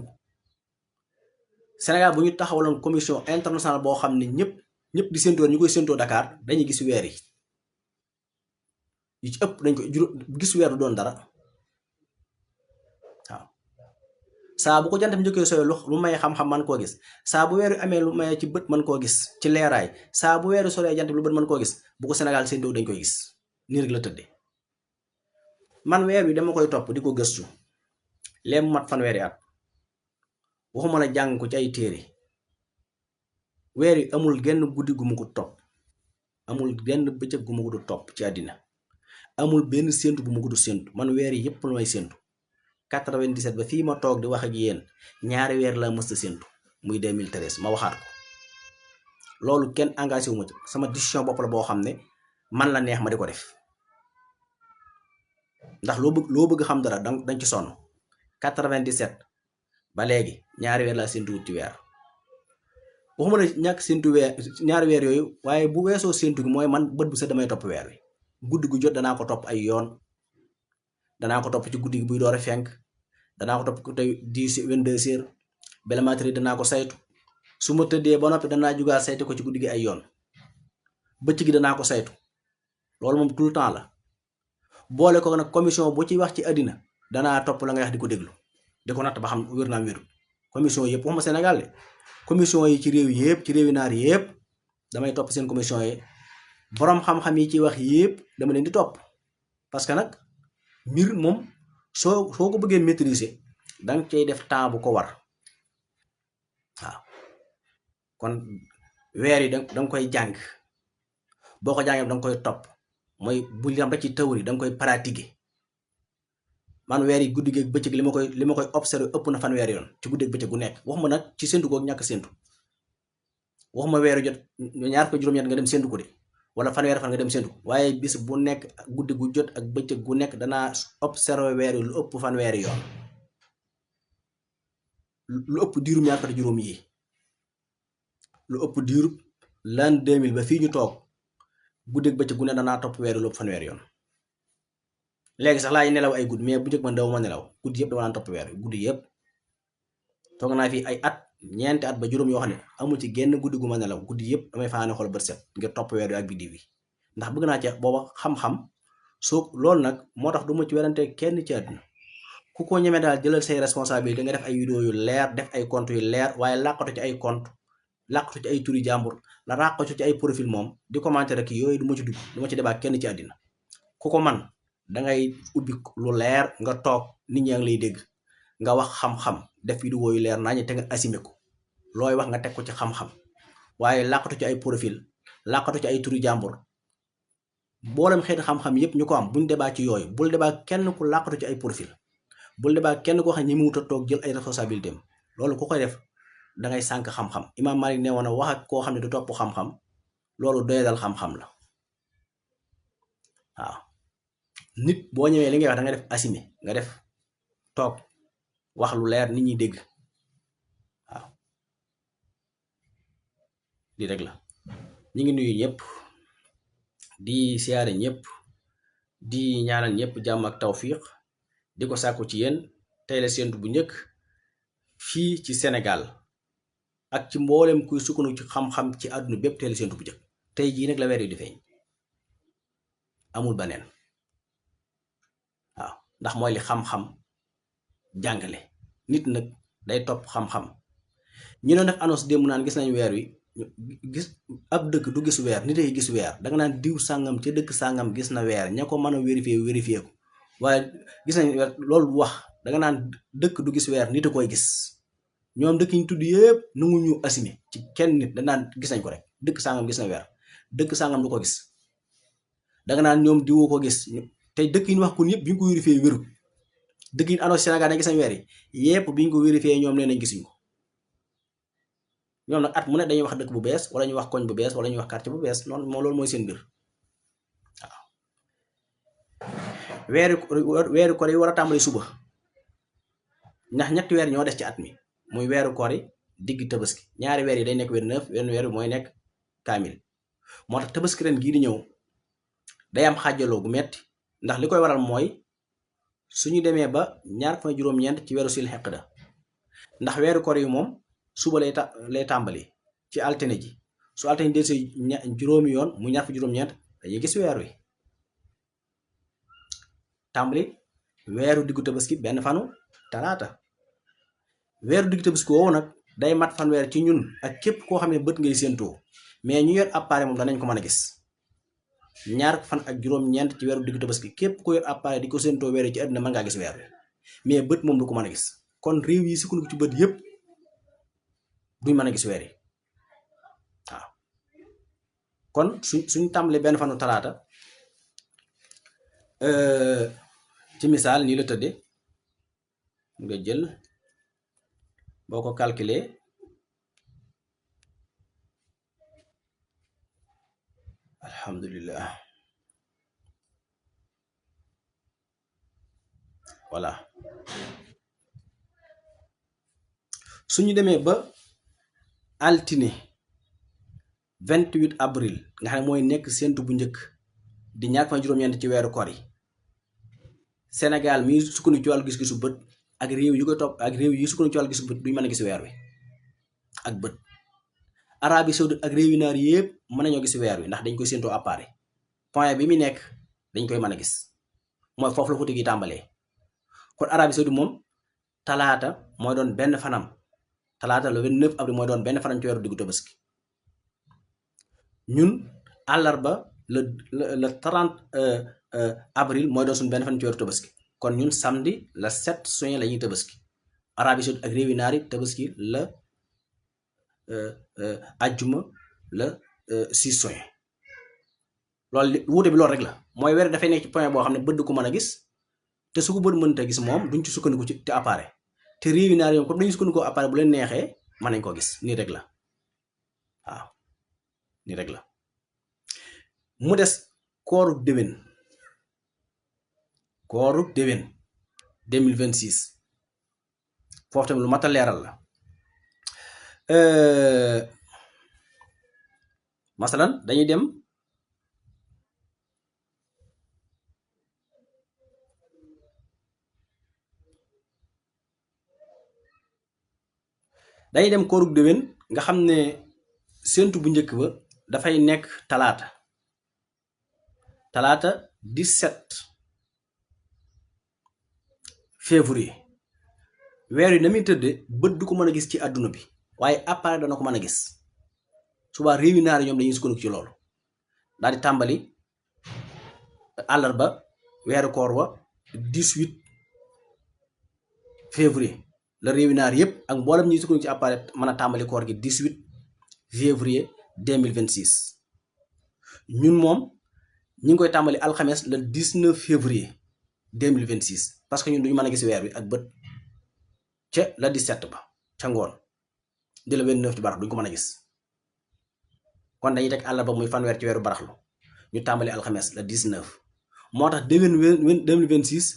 Sénégal bu ñu taxawaloon commission internationale boo xam ne ñëpp di séntoo ñu koy séntoo Dakar dañuy gis weer yi yu ci ëpp dañ ko gis weer du doon dara waaw saa bu ko jant bi njëkkee sooy lu may xam-xam man koo gis saa bu weeru amee lu may ci bët mën koo gis ci leeraay saa bu weeru soree jant bi lu bët mën koo gis bu ko Sénégal séntoo dañ koy gis nii rek la tëddee man weer wi dama koy topp di ko gëstu lee mu mat fanweeri at waxuma la jàng ko ci ay téere weer yi amul genn guddi gu mu ko topp amul benn bëccëg gu ma ko du topp ci àddina amul benn séntu bu ma ko du séntu man weer yi yëpp la may séntu 97 ba fii ma toog di wax ak yéen ñaari weer laa mës a séntu muy 2013 ma waxaat ko loolu kenn engagé wu ma ci sama décision bopp la boo xam ne man la neex ma di ko def ndax loo bëgg xam dara dañ ci sonn 97 ba léegi ñaari weer laa séntu wut ci weer waxuma la ñàkk séntu weer ñaari weer yooyu waaye bu weesoo séntu gi mooy man bët bu set damay topp weer wi guddi gu jot danaa ko topp ay yoon danaa ko topp ci guddi gi buy door a fenk danaa ko topp tey 10 22 heures bala maa tëdd danaa ko saytu su ma tëddee ba noppi danaa jugaat saytu ko ci guddi gi ay yoon bëccëg gi danaa ko saytu loolu moom tout le temps la boole ko nag commission bu ci wax ci àddina danaa topp la ngay wax di ko déglu di ko natt ba xam wér naa wérul commission yëpp waxuma Sénégal de commission yi ci réew yëpp ci réewi naar yëpp damay topp seen commission yi boroom xam-xam yi ci wax yëpp dama leen di topp parce que nag mbir moom soo ko bëggee maîtriser danga cay def temps bu ko war waaw kon weer yi danga koy jàng boo ko jàngee danga koy topp mooy bu lam rek ci théorie danga koy pratiquer man weer yi guddi gi ak bëccëg li ma koy observer ëpp na fanweeri yoon ci guddi ak bëccëg gu nekk waxuma nag ci séntu googu ñàkk séntu waxuma weeru jot ñaar ko juróom-ñett nga dem séntu ko de wala fanweeri fan nga dem séntu waaye bis bu nekk guddi gu jot ak bëccëg gu nekk danaa observer weer yi lu ëpp fanweeri yoon lu ëpp diirum ñaar ko juróom yi lu ëpp diirub l'an 2000 ba fii ñu toog guddi ak bëccëg gu ne danaa topp weer yi lu ëpp fanweeri yoon léegi sax laay nelaw ay guddi mais bu njëkk man daw ma nelaw guddi yëpp dama daan topp weer guddi yëpp toog naa fi ay at ñeenti at ba juróom yoo xam ne amul ci genn guddi gu ma nelaw guddi yëpp damay fanaane xool bët set ngir topp weer ak biddiw yi ndax bëgg naa ci booba xam-xam soo loolu nag moo tax du ma ci werante kenn ci àdduna ku ko ñemee daal jëlal say responsabilité nga def ay vidéo yu leer def ay compte yu leer waaye làqatu ci ay compte làqatu ci ay turi jàmbur la làqatu ci ay profil moom di commenter rek yooyu du ma ci dugg du ma ci débat kenn ci àddina ku ko man dangay ubbi lu leer nga toog nit ñaa ngi lay dégg nga wax xam-xam def vidéo yu leer nañu te nga assumé ko looy wax nga teg ko ci xam-xam waaye làqatu ci ay profil làqatu ci ay turi jàmbur boolem xeeti xam-xam yépp ñu ko am buñ débat ci yooyu bul débat kenn ku làqatu ci ay profil bul débat kenn koo xam ne ñi mu wut a toog jël ay responsabilité am loolu ku koy def dangay sànk xam-xam Imaam Malik ne woon a wax ak koo xam ne du topp xam-xam loolu doyadal xam-xam la waaw nit boo ñëwee li ngay wax da nga def assumé nga def toog wax lu leer nit ñi dégg waaw lii rek la ñu ngi nuyu ñëpp di siyaare ñëpp di ñaanal ñëpp jàmm ak tawfiq di ko sàkku ci yéen tey la séentu bu njëkk fii ci Sénégal ak ci mboolem kuy sukkandiku ci xam-xam ci àdduna bépp tey la séentu bu njëkk tey jii nag la weer yi di feeñ amul baneen waaw ndax mooy li xam-xam jàngale nit nag day topp xam-xam ñi doon def annonce démb naan gis nañ weer wi gis ab dëkk du gis weer nit ay gis weer danga naan diw sàngam ca dëkk sàngam gis na weer ña ko mën a vérifier ko waaye gis nañ weer loolu bu wax danga naan dëkk du gis weer nit a koy gis ñoom dëkk ñu tudd yëpp nangu ñu assumé ci kenn nit da naan gis nañ ko rek dëkk sàngam gis na weer dëkk sàngam du ko gis danga naan ñoom diwoo ko gis tey dëkk yi ñu wax kon yëpp bi ñu ko vérifié wéru dëkk yi annonce Sénégal dañ gis nañ weer yi yëpp bi ñu ko vérifié ñoom nee nañ gisuñ ko ñoom nag at mu ne dañuy wax dëkk bu bees wala ñuy wax koñ bu bees wala ñuy wax quartier bu bees noonu moom loolu mooy seen mbir waaw weeru koor yi war a tàmbali suba ndax ñetti weer ñoo des ci at mi muy weeru koor yi digg tabaski ñaari weer yi day nekk weer 9 wenn weer bi mooy nekk kaamil moo tax tabaski ren gii di ñëw day am xaajaloo gu metti ndax li koy waral mooy suñu demee ba ñaar fan juróom-ñeent ci weeru sil xeq da ndax weeru koor yi moom suba lay tàmbali ci altine ji su altine del si juróomi yoon mu ñaar fa juróom-ñeent dañuy gis weer wi tàmbali weeru diggu tabaski benn fanu talaata weeru diggu tabaski woowu nag day mat fanweer ci ñun ak képp koo xam ne bët ngay séentoo mais ñu yor appareil moom danañ ko mën a gis ñaar fan ak juróom-ñeent ci weeru diggu tabaski képp ku yor appareil di ko séentoo weer yi ci àddina mën ngaa gis weer wi mais bët moom du ko mën a gis kon réew yi sukkandiku ci bët yépp duñ mën a gis weer yi waaw kon suñ tàmbali benn fanu talaata ci misaal nii la tëdde nga jël boo ko calculer alhamdulillah voilà suñu demee ba altine 28 avril nga xam ne mooy nekk séntu bu njëkk di ñaar fan juróom-ñeent ci weeru koor yi Sénégal mi sukkandiku ci wàllu gis-gisu bët ak réew yu ko topp ak réew yi sukkandiku ci wàllu gisu bët duñ mën a gis weer wi ak bët. Arabie Saoudite ak réew yu naar yëpp mën nañoo gis weer wi ndax dañ koy séentoo appareil point bi mu nekk dañ koy mën a gis mooy foofu la xuti gi tàmbalee kon Arabie Saoudite moom talaata mooy doon benn fanam talaata le 29 avril mooy doon benn fanam ci weeru diggu tabaski ñun àllarba le 30 avril mooy doon suñu benn fan ci weeru tabaski kon ñun samedi le 7 juin la ñuy tabaski Arabie Saoudite ak réew yu naar yi tabaski la ajjuma la 6 juin loolu wuute bi loolu rek la mooy weer dafay nekk ci point boo xam ne bët du ko mën a gis te su ko bët mënta gis moom duñ ci sukkandiku ci te appareil te réew yi naar yoom comme dañu sukkandiku appareil bu leen neexee mën nañ ko gis nii rek la waaw nii rek la mu des kooru déwén 2026 foofu tamit lu mat a leeral la masalan dañuy dem koorug déwén nga xam ne séntu bu njëkk ba dafay nekk talaata 17 février weer yi na muy tëdde bët du ko mën a gis ci àdduna bi waaye appareil dana ko mën a gis subaa réew yi naar ñoom dañuy sukkandiku ci loolu daal di tàmbali àllarba weeru koor wa 18 février la réew yi naar yëpp ak mboolem ñuy sukkandiku ci appareil mën a tàmbali koor gi 18 février 2026 ñun moom ñi ngi koy tàmbali alxames le 19 février 2026 parce que ñun duñu mën a gis weer wi ak bët ca la 17 ba ca ngoon di la 29 ci barax duñ ko mën a gis kon dañuy teg àllarba muy fanweer ci weeru baraxlu ñu tàmbali alxames la 19 moo tax déwén 2026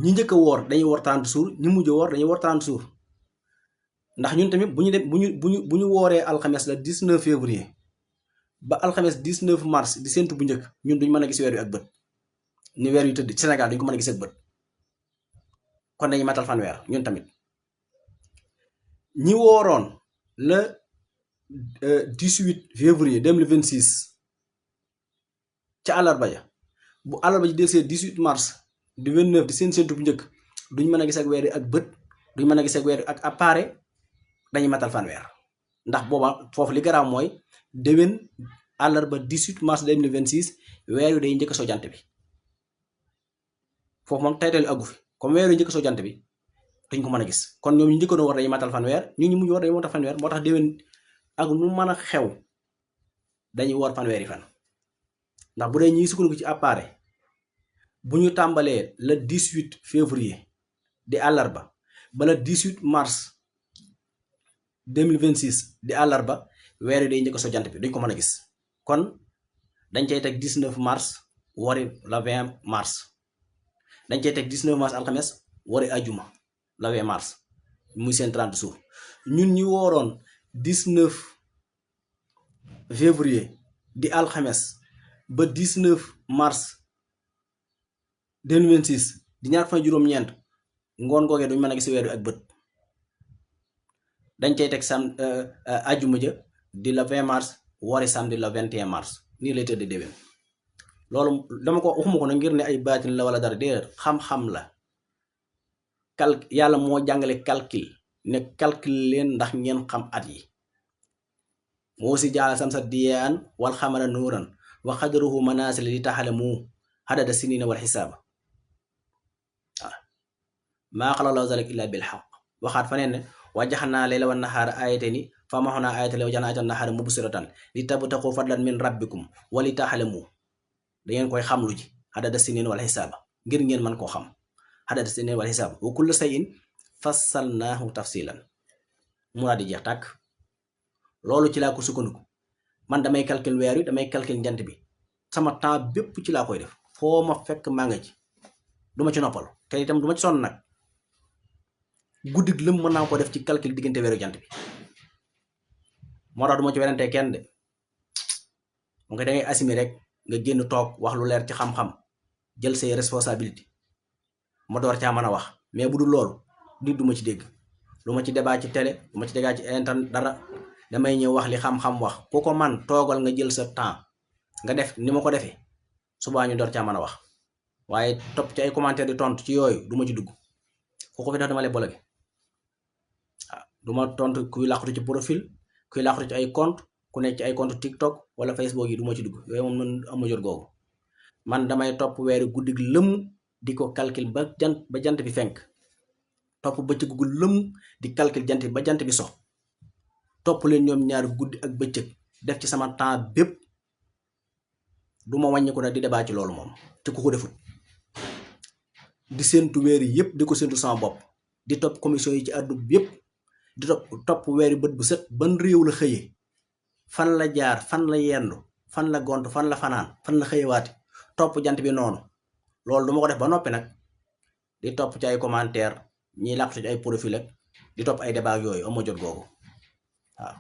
ñi njëkk a woor dañuy woor 30 jours ñi mujj a woor dañuy woor 30 jours ndax ñun tamit bu ñu wooree alxames la 19 février ba alxames 19 mars di séntu bu njëkk ñun duñ mën a gis weer wi ak bët ni weer yu tëdd ci Sénégal duñ ko mën a gis ak bët kon dañuy matal fanweer ñun tamit ñi wooroon le 18 février 2026 ca àllarba ja bu àllarba ji desee 18 mars di 29 di seen séntu bu njëkk duñ mën a gis ak weer wi ak bët duñ mën a gis ak weer wi ak appareil dañuy matal fanweer ndax booba foofu li garaaw mooy déwén àllarba 18 mars 2026 weer wi day njëkk soo jant bi foofu moom taytali aggu fi comme weer wi njëkk soo jant bi duñ ko mën a gis kon ñoom ñu njëkkoon war dañuy matal fanweer ñu mujj war dañuy matal fanweer moo tax déwén ak nu mën a xew dañuy woor fanweeri fan ndax bu dee ñuy sukkandiku ci appareil bu ñu tàmbalee le 18 février di àllarba ba le 18 mars 2026 di àllarba weer wi day njëkk soo jant bi duñ ko mën a gis kon dañ cay teg 19 mars wari la 20 mars dañ cay teg 19 mars alxames wari ajuma la 20 mars muy seen 30 jours ñun ñi wooroon 19 février di alxames ba 19 mars 2026 di ñaar fan juróom-ñeent ngoon googee duñ mën a gis weer wi ak bët dañ cay teg ajuma ja di la 20 mars wari samedi la 21 mars nii lay tëdd déwén loolu dama ko waxuma ko na ngir ne ay baatin la wala dara déedéet xam-xam la yàlla moo jàngale calcul ne calcul leen ndax ngeen xam at yi moo si jaala samsa diyaan wal xamara nuuran wa xadaruhu manasila li taxalamu xadada sinina wal xisaaba waaw maa xala lahu zalik illa bil xaq waxaat fa neen ne wa jaxnaa layla wan nahaara ayatayni fa mahuna ayatan law jana ayatan nahara mubsiratan li tabtaqu fadlan min rabbikum wa li tahlamu da ngeen koy xam lu ji adada sinin wal hisaaba ngir ngeen man koo xam adada sinin wal hisaaba wa kullu shay'in fassalnaahu tafsilan mu daal di jeex tàkk. loolu ci laa ko sukkandiku man damay calcul weer wi damay calcul jant bi sama temps bépp ci laa koy def foo ma fekk maa nga ci duma ci noppal te itam duma ci sonn nag guddig lëm mën naa ko def ci calcul diggante weeru jant bi moo tax duma ci werante kenn de mu nga dangay assumer rek nga génn toog wax lu leer ci xam-xam jël say responsabilité ma door caa mën a wax mais bu dul loolu nit duma ci dégg lu ma ci débat ci télé lu ma ci débat ci internet dara damay ñëw wax li xam-xam wax ku ko man toogal nga jël sa temps nga def ni ma ko defee subaa ñu door caa mën a wax waaye topp ci ay commentaire di tontu ci yooyu du ma ci dugg ku ko fi def dama lay bloqué waaw du ma tontu kuy làqatu ci profil kuy làqatu ci ay compte ku nekk ci ay compte TikTok wala Facebook yi du ma ci dugg yooyu moom man ama jot googu man damay topp weeri guddig lëmm di ko calcul ba jant bi fenk topp bëccëg gu lëmm di calcul jant bi ba jant bi so topp leen ñoom ñaari guddi ak bëccëg def ci sama temps bépp du ma wàññi ko nag di débat ci loolu moom te ku ko defut di séentu weer yi yëpp di ko séentu sama bopp di topp commission yi ci àdduna bi yëpp di topp weeri bët bu set ban réew la xëyee fan la jaar fan la yendu fan la gont fan la fanaan fan la xëyewaati topp jant bi noonu loolu du ma ko def ba noppi nag di topp ci ay commentaire ñiy làqtu ci ay profil ak di topp ay débat yooyu ama jot googu waaw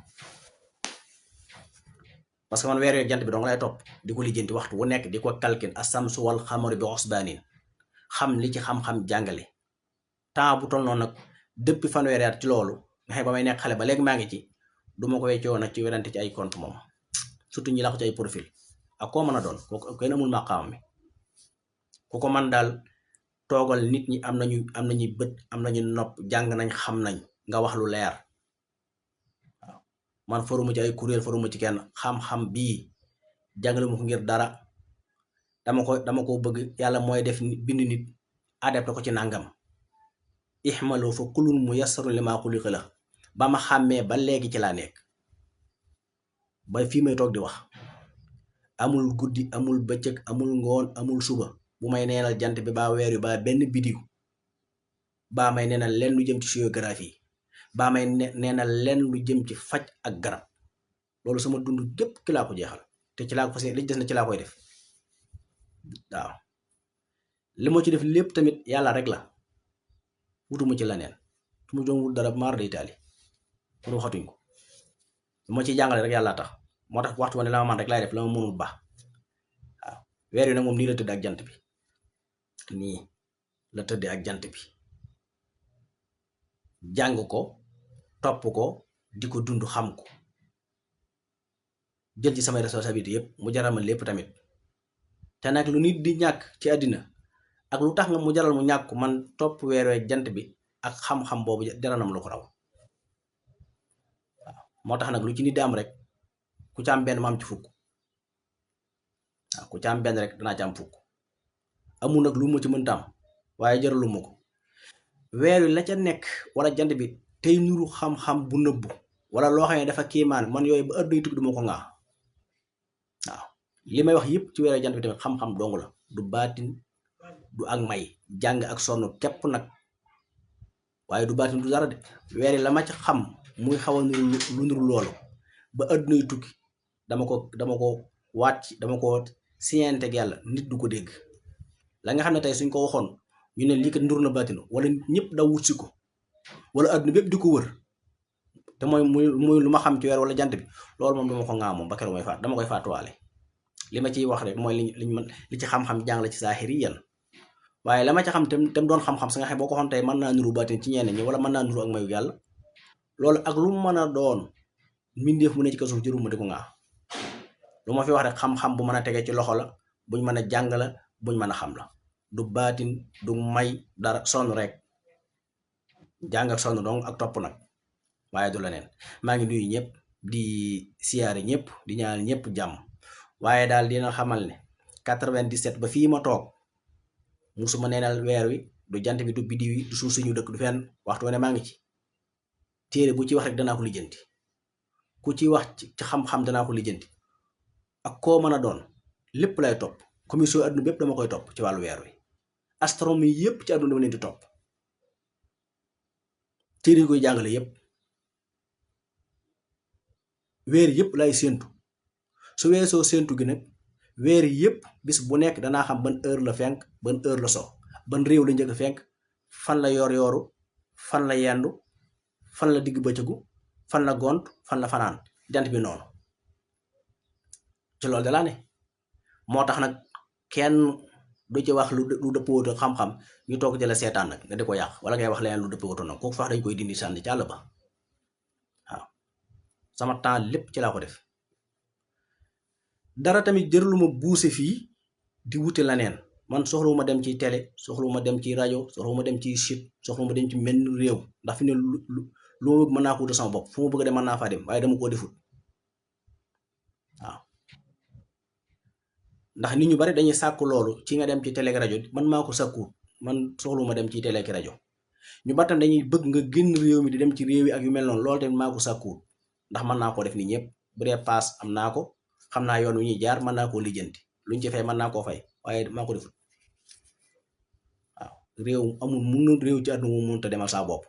parce que man weer yooyu jant bi dong lay topp di ko lijjanti waxtu wu nekk di ko calcul as-samsu wal xamaru bi xusbaanin xam li ci xam-xam jàngale temps bu toll noonu nag depuis fanweeri at ci loolu nga xam ba may nekk xale ba léegi maa ngi ci du ma ko weccoo nag ci werante ci ay compte moom surtout ñi làqu ci ay profil ak koo mën a doon kooku kenn amul maqaam mi ku ko man daal toogal nit ñi am nañu bët am nañu nopp jàng nañ xam nañ nga wax lu leer waaw man faruma ci ay kuréel faruma ci kenn xam-xam bii jàngale mu ko ngir dara dama ko bëgg yàlla mooy def bind nit adapté ko ci nangam ihmalu fa kullun muyassarun limaa xuliqa lahu ba ma xàmmee ba léegi ci laa nekk ba fii may toog di wax amul guddi amul bëccëg amul ngoon amul suba bu may neenal jant bi baa weer wi baa benn bidiw baa may neenal lenn lu jëm ci géographie baa may neenal lenn lu jëm ci faj ak garab loolu sama dund gépp ki laa ko jeexal te ci laa ko fas li des na ci laa koy def waaw li ma ci def lépp tamit yàlla rek la wutuma ci leneen su ma doon wut dara maar day taali pour waxatuñ ko lu ma ciy jàngale rek yàlla tax moo tax waxtu wane la ma man rek laay def la ma mënul baax waaw weer wi nag moom nii la tëdd ak jant bi nii la tëddee ak jant bi jàng ko topp ko di ko dund xam ko jël ci samay responsabilité yëpp mu jaral ma lépp tamit te nag lu nit di ñàkk ci àddina ak lu tax nga mu jaral mu ñàkk man topp weer weeg jant bi ak xam-xam boobu jaranam lu ko raw waaw moo tax nag lu ci nit di am rek ku ci am benn ma am ci fukk waaw ku ci am benn rek danaa ci am fukk amul nag lu ma ci mënta am waaye jaralu ma ko weer wi la ca nekk wala jant bi tey nuru xam-xam bu nëbbu wala loo xam ne dafa kiimaan man yooyu ba àdduna tukki du ma ko ngaa waaw li may wax yëpp ci weer jant bi tamit xam-xam dong la du baatin du ak may jàng ak sonn képp nag waaye du baatin du dara de weer yi la ma ci xam muy xaw a nuru lu nuru loolu ba àdduna yu tukki dama ko waat dama ko siñeenteeg yàlla nit du ko dégg la nga xam ne tey suñ ko waxoon ñu ne lii kat ndur na baatin wala ñëpp daw wut si ko wala àdduna bépp di ko wër te muy lu ma xam ci weer wala jant bi loolu moom dama ko ŋaa moom ba keroog may faat dama koy faatuwaale li ma ciy wax rek mooy li ci xam-xam jàng la ci saahiri yan waaye la ma ci xam tam doon xam-xam sa nga xam boo ko xoon tey mën naa nuru baatin ci ñenn ñi wala mën naa nuru ak mayu yàlla loolu ak lu mu mën a doon mbindeef mu ne ci kaw suuf jëru ma di ko ŋaa lu ma fi wax rek xam-xam bu mën a tege ci loxo la buñ mën a jàng la buñ mën a xam la du baatin du may dara sonn rek jàng ak sonn dong ak topp nag waaye du leneen maa ngi nuyu ñëpp di siyaare ñëpp di ñaanal ñëpp jàmm waaye daal dina xamal ne 97 ba fii ma toog musuma neenal weer wi du jant bi du biddiw yi du suuf suñu dëkk du fenn waxtu ne maa ngi ci téere bu ci wax rek danaa ko lijjanti ku ci wax ci xam-xam danaa ko lijjanti ak koo mën a doon lépp lay topp. commission adduna bépp dama koy topp ci wàllu weer wi. astronomie yépp ci adduna dama leen di topp. téere yi koy jàngale yépp weer yépp lay séentu su weesoo séentu gi nag weer yépp bis bu nekk danaa xam ban heure la fenk ban heure la so ban réew la njëkk fenk fan la yor yooru fan la yendu fan la digg bëccëgu fan la gont fan la fanaan jant bi noonu ci loolu dalaa ne moo tax nag kenn du ci wax lu dëppoo xam-xam ñu toog ci la seetaan nag nga di ko yàq wala ngay wax leneen lu dëppoo nag kooku fax dañ koy dindi sànni ci àll ba waaw sama temps lépp ci laa ko def dara tamit jëraluma buuse fii di wuti leneen man soxlawuma dem ci télé soxlawuma dem ci rajo soxlawuma dem ci site soxlawuma dem ci menn réew ndax fi ne lu ma bëgg mën naa ko wutal sama bopp fu ma bëgg dem mën naa faa dem waaye dama koo defut waaw ndax nit ñu bari dañuy sàkk loolu ci nga dem ci télé ak rajo man maa ko sàkkuwut man soxlawuma dem ci télé ak rajo ñu battam dañuy bëgg nga génn réew mi di dem ci réew yi ak yu mel noonu loolu tamit maa ko sàkkuwut ndax mën naa koo def ni ñëpp bu dee paas am naa ko xam naa yoon wi ñuy jaar mën naa koo lijjanti luñ ci fay mën naa koo fay waaye maa ko defut waaw réew amul mun réew ci àdduna mu mënta demal saa bopp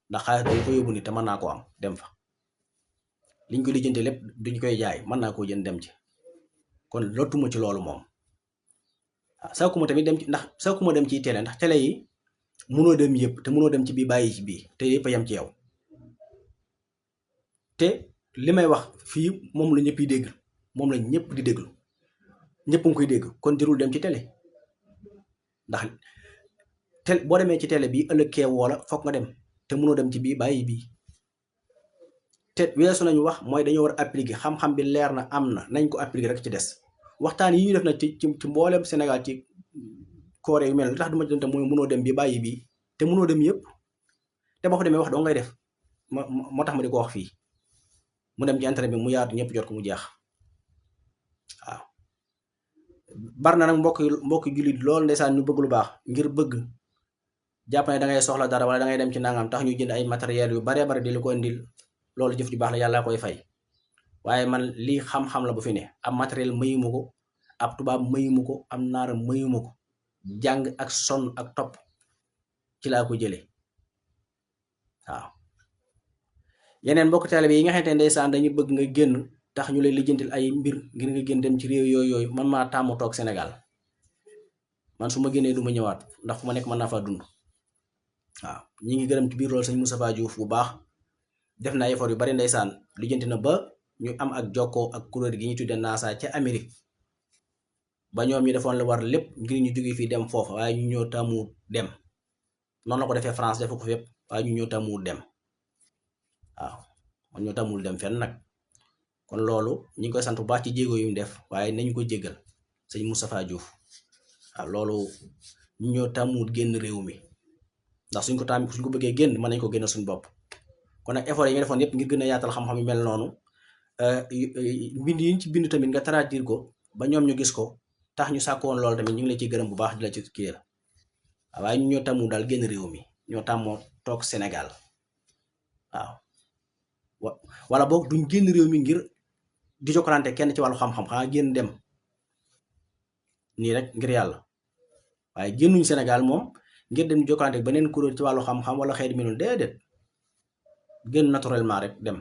ndax xaalis dañ ko yóbbu nit te mën naa koo am dem fa liñ ko lijjanti lépp duñ koy jaay mën naa koo jënd dem ci kon lottuma ci loolu moom waaw saakuma tamit dem ci ndax saakuma dem ci télé ndax télé yi munoo dem yëpp te munoo dem ci bii bàyyi ci bii te yëpp a yem ci yow te li may wax fii moom la ñëpp yi dégg moom la ñëpp di déglu ñëpp nga koy dégg kon jërul dem ci télé ndax télé boo demee ci télé bii ëllëg kee woola foog nga dem te munoo dem ci bii bàyyi bii te weesu nañu wax mooy dañoo war a appliquer xam-xam bi leer na am na nañ ko appliquer rek ci des waxtaan yi ñu def na ci mboolem Sénégal ci koore yu mel li tax duma dem te mooy munoo dem bi bàyyi bii te munoo dem yëpp te boo ko demee wax doo ngay def moo tax ma di ko wax fii mu dem ci internet bi mu yaatu ñëpp jot ko mu jeex waaw bar na nag mbokk jullit lool ndeysaan ñu bëgg lu baax ngir bëgg jàpp ne da ngay soxla dara wala da ngay dem ci nangam tax ñu jënd ay matériel yu baree bari di lu ko indil loolu jëf ju baax la yàlla koy fay waaye man lii xam-xam la bu fi ne ab matériel mayuma ko ab tubaab mayuma ko am naara mayuma ko jàng ak sonn ak topp ci laa ko jële waaw yeneen mbokk taalibe yi nga xamante ne ndeysaan dañu bëgg nga génn tax ñu lay lijjantil ay mbir ngir nga génn dem ci réew yooyu man maa tàmmu toog Sénégal man su ma génnee du ma ñëwaat ndax fu ma nekk mën naa faa dund waaw ñi ngi gërëm ci biir loolu sëñ Moustapha Diouf bu baax def na effort yu bari ndeysaan lijjanti na ba ñu am ak jokkoo ak kuréel gi ñu tudde NASA ca Amérique ba ñoom ñu defoon la war lépp ngir ñu jóge fii dem foofa waaye ñu ñëw tàmmu dem noonu la ko defee France defu ko fépp waaye ñu ñëw tàmmu dem waaw man ñoo tàmmul dem fenn nag kon loolu ñu ngi koy sant bu baax ci jéego yu mu def waaye nañu ko jéggal sëñ Moustapha Diouf waaw loolu ñu ñoo tàmmul génn réew mi ndax suñ ko bëggee génn mën nañ ko génn suñ bopp kon nag effort yi nga defoon yépp ngir gën a yaatal xam-xam yu mel noonu mbind yi ñu ci bind tamit nga traduire ko ba ñoom ñu gis ko tax ñu sàkkoon loolu tamit ñu ngi la ciy gërëm bu baax di la ci kii la waaye ñu ñoo tàmmu daal génn réew mi ñoo tàmmoo toog Sénégal waaw wala boog duñ génn réew mi ngir di jokkalante kenn ci wàllu xam-xam xanaa génn dem nii rek ngir yàlla waaye génnuñ Sénégal moom ngir dem di jokkalante beneen kuréel ci wàllu xam-xam wala xeet mi noonu déedéet génn naturellement rek dem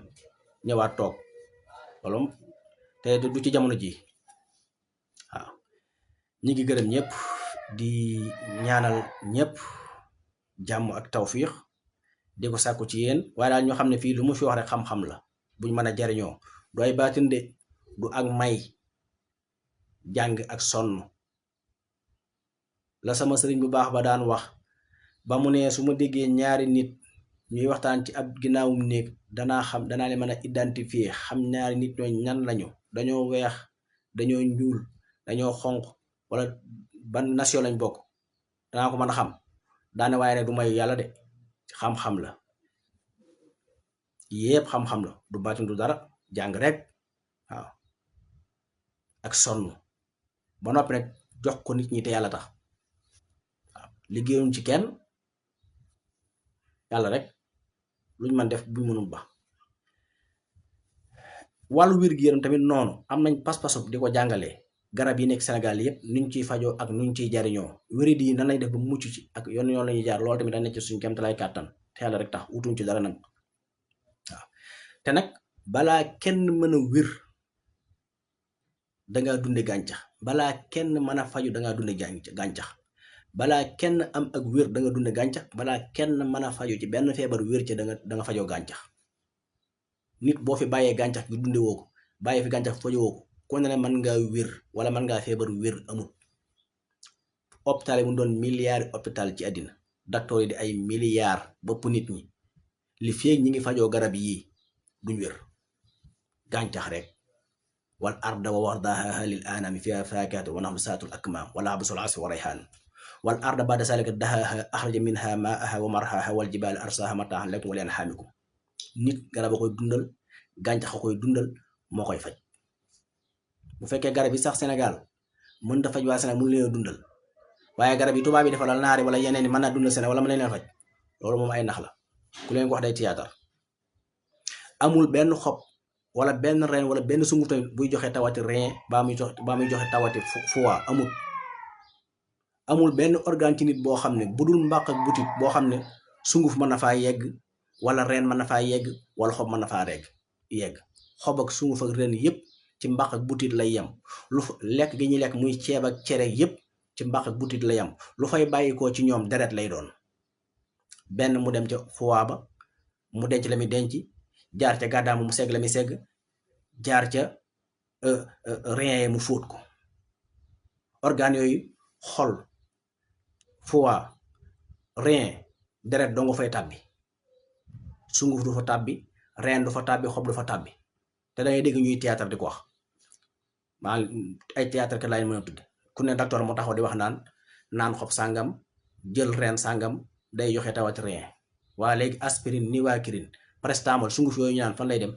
ñëwaat toog wala te du ci jamono ji waaw ñi ngi gërëm ñëpp di ñaanal ñëpp jàmm ak tawfiix di ko sàkku ci yéen waaye daal ñoo xam ne fii lu mu fi wax rek xam-xam la buñ mën a jariñoo du ay baatin de du ak may jàng ak sonn la sama sëriñ bu baax ba daan wax ba mu ne su ma déggee ñaari nit ñuy waxtaan ci ab ginnaawum néeg danaa leen mën a identifier xam ñaari nit ñoo ñan lañu dañoo weex dañoo ñuul dañoo xonq wala ban nation lañ bokk danaa ko mën a xam daane waaye ne du may yàlla de xam-xam la yépp xam-xam la du baatin du dara jàng rek waaw ak sonn ba noppi nag jox ko nit ñi te yàlla tax waaw liggéeyuñ ci kenn yàlla rek luñ mën def bu mënul ba wàllu wér-gu-yaram tamit noonu am nañ pas-pasu di ko jàngalee garab yi nekk Sénégal yépp nuñ ciy fajoo ak nuñ ciy jariñoo wéridi yi nan lañ def ba mucc ci ak yoon la ñuy jaar loolu tamit dañ nekk ci suñ kemtalaay kàttan te yàlla rek tax wutuñ ci dara nag waaw te nag balaa kenn mën a wér dangaa dunde gàncax balaa kenn mën a faju dangaa dunde gàncax balaa kenn am ak wér da nga dunde gàncax balaa kenn mën a faju ci benn feebar wér ci da nga fajoo gàncax nit boo fi bàyyee gàncax gi dunde woo ko bàyyee fi gàncax fajoo ko ku ne mën ngaa wér wala mën ngaa feebar wér amut hôpital yi mu doon milliards hôpital ci àddina docteur yi di ay milliards bopp nit ñi li feeg ñi ngi fajoo garab yii duñ wér gàncax rek wal arda wa wardaha lil anami fiha faakihatu wa nabsaatul akmaam wala absul asfi wa rayhaan wal arda ba'da zalika dahaha axraja minha maaha wa marhaha wal jibaala arsaha mataahan lakum wa li an'aamikum nit garab a koy dundal gàncax a koy dundal moo koy faj bu fekkee garab yi sax Sénégal mën da faj waa Sénégal mun leen a dundal waaye garab yi tubaab yi defalal naari wala yeneen yi mën naa dundal Sénégal wala mën leen faj loolu moom ay nax la ku leen ko wax day théâtre amul benn xob wala benn reen wala benn sunguf tamit buy joxe tawati rein baa muy joxe tawati foie amul benn organe ci nit boo xam ne bu dul mbàq ak butit boo xam ne sunguf mën na faa yegg wala reen mën na faa yegg wala xob mën na faa yegg xob ak sunguf ak reen yépp ci mbàq ak butit lay yem lu lekk gi ñuy lekk muy ceeb ak cere yépp ci mbàq ak butit lay yem lu fay bàyyikoo ci ñoom deret lay doon benn mu dem ca foie ba mu denc la muy denc jaar ca gàddaam mu segg la muy segg jaar ca rein mu fóot ko organes yooyu xol foie rein deret doo nga fay tàbbi sunguf du fa tàbbi rein du fa tàbbi xob du fa tàbbi te dangay dégg ñuy théâtre di ko wax maa ay théâtre ka laay mën a tudd ku ne docteur moo taxaw di wax naan xob sàngam jël rein sàngam day joxe tawati rein waa léegi aspirine nivaquine paracetamol sunguf yooyu ñu naan fan lay dem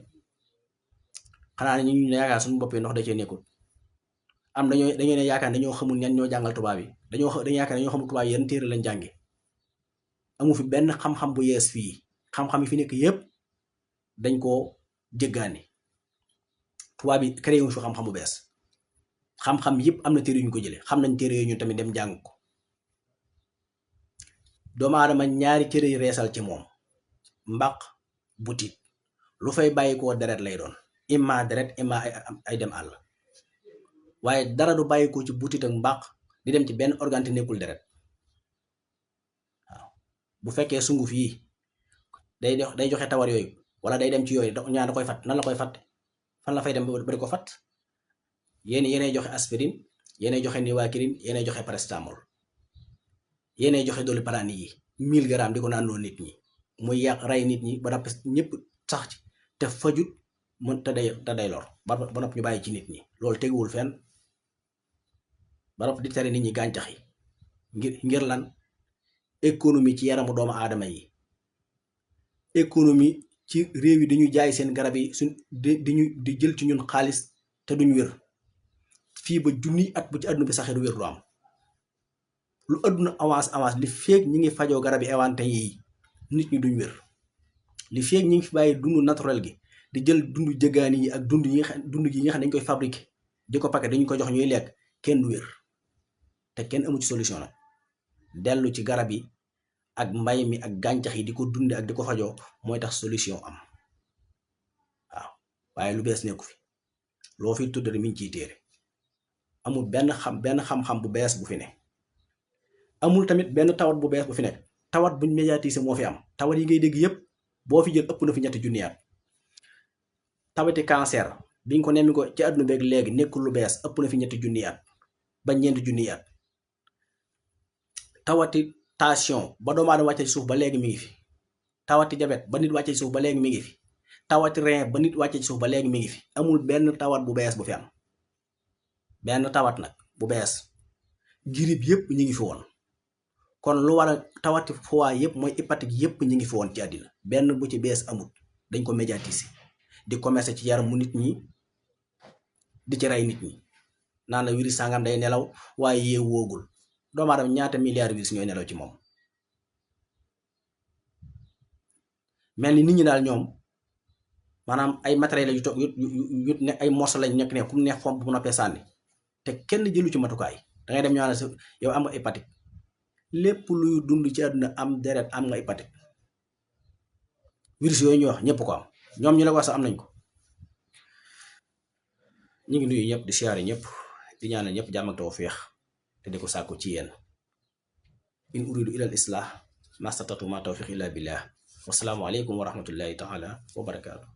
xanaa ne ñu yaakaar suñu bopp yi ndox da cee nekkul am dañoo ne yaakaar dañoo xamul ñan ñoo jàngal tubaab yi dañoo yaakaar dañoo xamul tubaab yi yan téere lañ jànge amu fi benn xam-xam bu yees fii xam-xam yi fi nekk yépp dañ koo jéggaani tubaab yi créé wuñ fi xam-xam bu bees xam-xam yépp am na téere yu ñu ko jëlee xam nañ téere yooyu ñu tamit dem jàng ko doomu aadama ñaari téere yi reesal ci moom mbaq butit lu fay bàyyi koo deret lay doon imma deret imma ay dem àll waaye dara du bàyyi ko ci butit ak mbaq di dem ci benn organe te nekkul deret waaw bu fekkee sunguf yi day joxe tawar yooyu wala day dem ci yooyu ñaan da koy fat nan la koy fatte fan la fay dem ba di ko fat yéenay joxe aspirine yéenay joxe nivaquine yéenay joxe paracétamol yéenay joxe doliprane yi 1000 grammes di ko naan loo nit ñi muy yàq rey nit ñi ba noppi ñëpp sax ci te fajut mën te day lor ba noppi ñu bàyyi ci nit ñi loolu teguwul fenn ba noppi di tere nit ñi gàncax yi ngir lan économie ci yaramu doomu aadama yi économie ci réew yi dañuy jaay seen garab yi di jël ci ñun xaalis te duñ wér fii ba junniy at bu ci àdduna bi saxee du wér du am lu àdduna avance li feeg ñi ngi fajoo garab yi évante yi nit ñi duñ wér li feeg ñi ngi fi bàyyi dund naturel gi di jël dund jëgaani yi ak dund yi nga xam dañ koy fabriqué di ko paquet dañu ko jox ñuy lekk kenn du wér te kenn amu ci solution nag dellu ci garab yi ak mbay mi ak gàncax yi di ko dunde ak di ko fajoo mooy tax solution am waaw waaye lu bees nekku fi loo fi tudd mi ngi ciy téere amul benn xam-xam bu bees bu fi ne amul tamit benn tawat bu bees bu fi nekk tawat buñ médiatisé moo fi am tawat yi ngay dégg yépp boo fi jël ëpp na fi 3 junni at tawati cancer biñ ko nemmi ko ci àdduna beeg léegi nekkul lu bees ëpp na fi 3 junni at ba 4 junni at tawati tension ba doomu aadama wàcce ci suuf ba léegi mi ngi fi tawati jabet ba nit wàcce ci suuf ba léegi mi ngi fi tawati rein ba nit wàcce ci suuf ba léegi mi ngi fi amul benn tawat bu bees bu fi am benn tawat nag bu bees girib yépp ñi ngi fi woon kon lu war a tawati foie yépp mooy hépatique yépp ñi ngi fi woon ci àddina benn bu ci bees amul dañ ko médiatiser di commercer ci yaramu nit ñi di ci rey nit ñi naan la virus sangam day nelaw waaye yee woogul doomu aadama ñaata milliards virus ñooy nelaw ci moom mel ni nit ñi daal ñoom maanaam ay matériel yu toog yu ne ay morceau lañ nekk ne kum neex fomp bu noppee sànni te kenn jëlu ci matukaay dangay dem ñoo ne sa yow am nga hépatique lépp luy dund ci àdduna am deret am nga hépatique virus yooyu ñuy wax ñëpp ko am ñoom ñu la wax sax am nañ ko. ñu ngi nuyu ñëpp di siyaare ñëpp di ñaanal ñëpp jàmm ak tawfeex te di ko sàkku ci yéen in uridu ila al islah mastatatu ma tawfiq illa billah wasalaamu aleykum wa rahmatullahi taala wa barakaatu.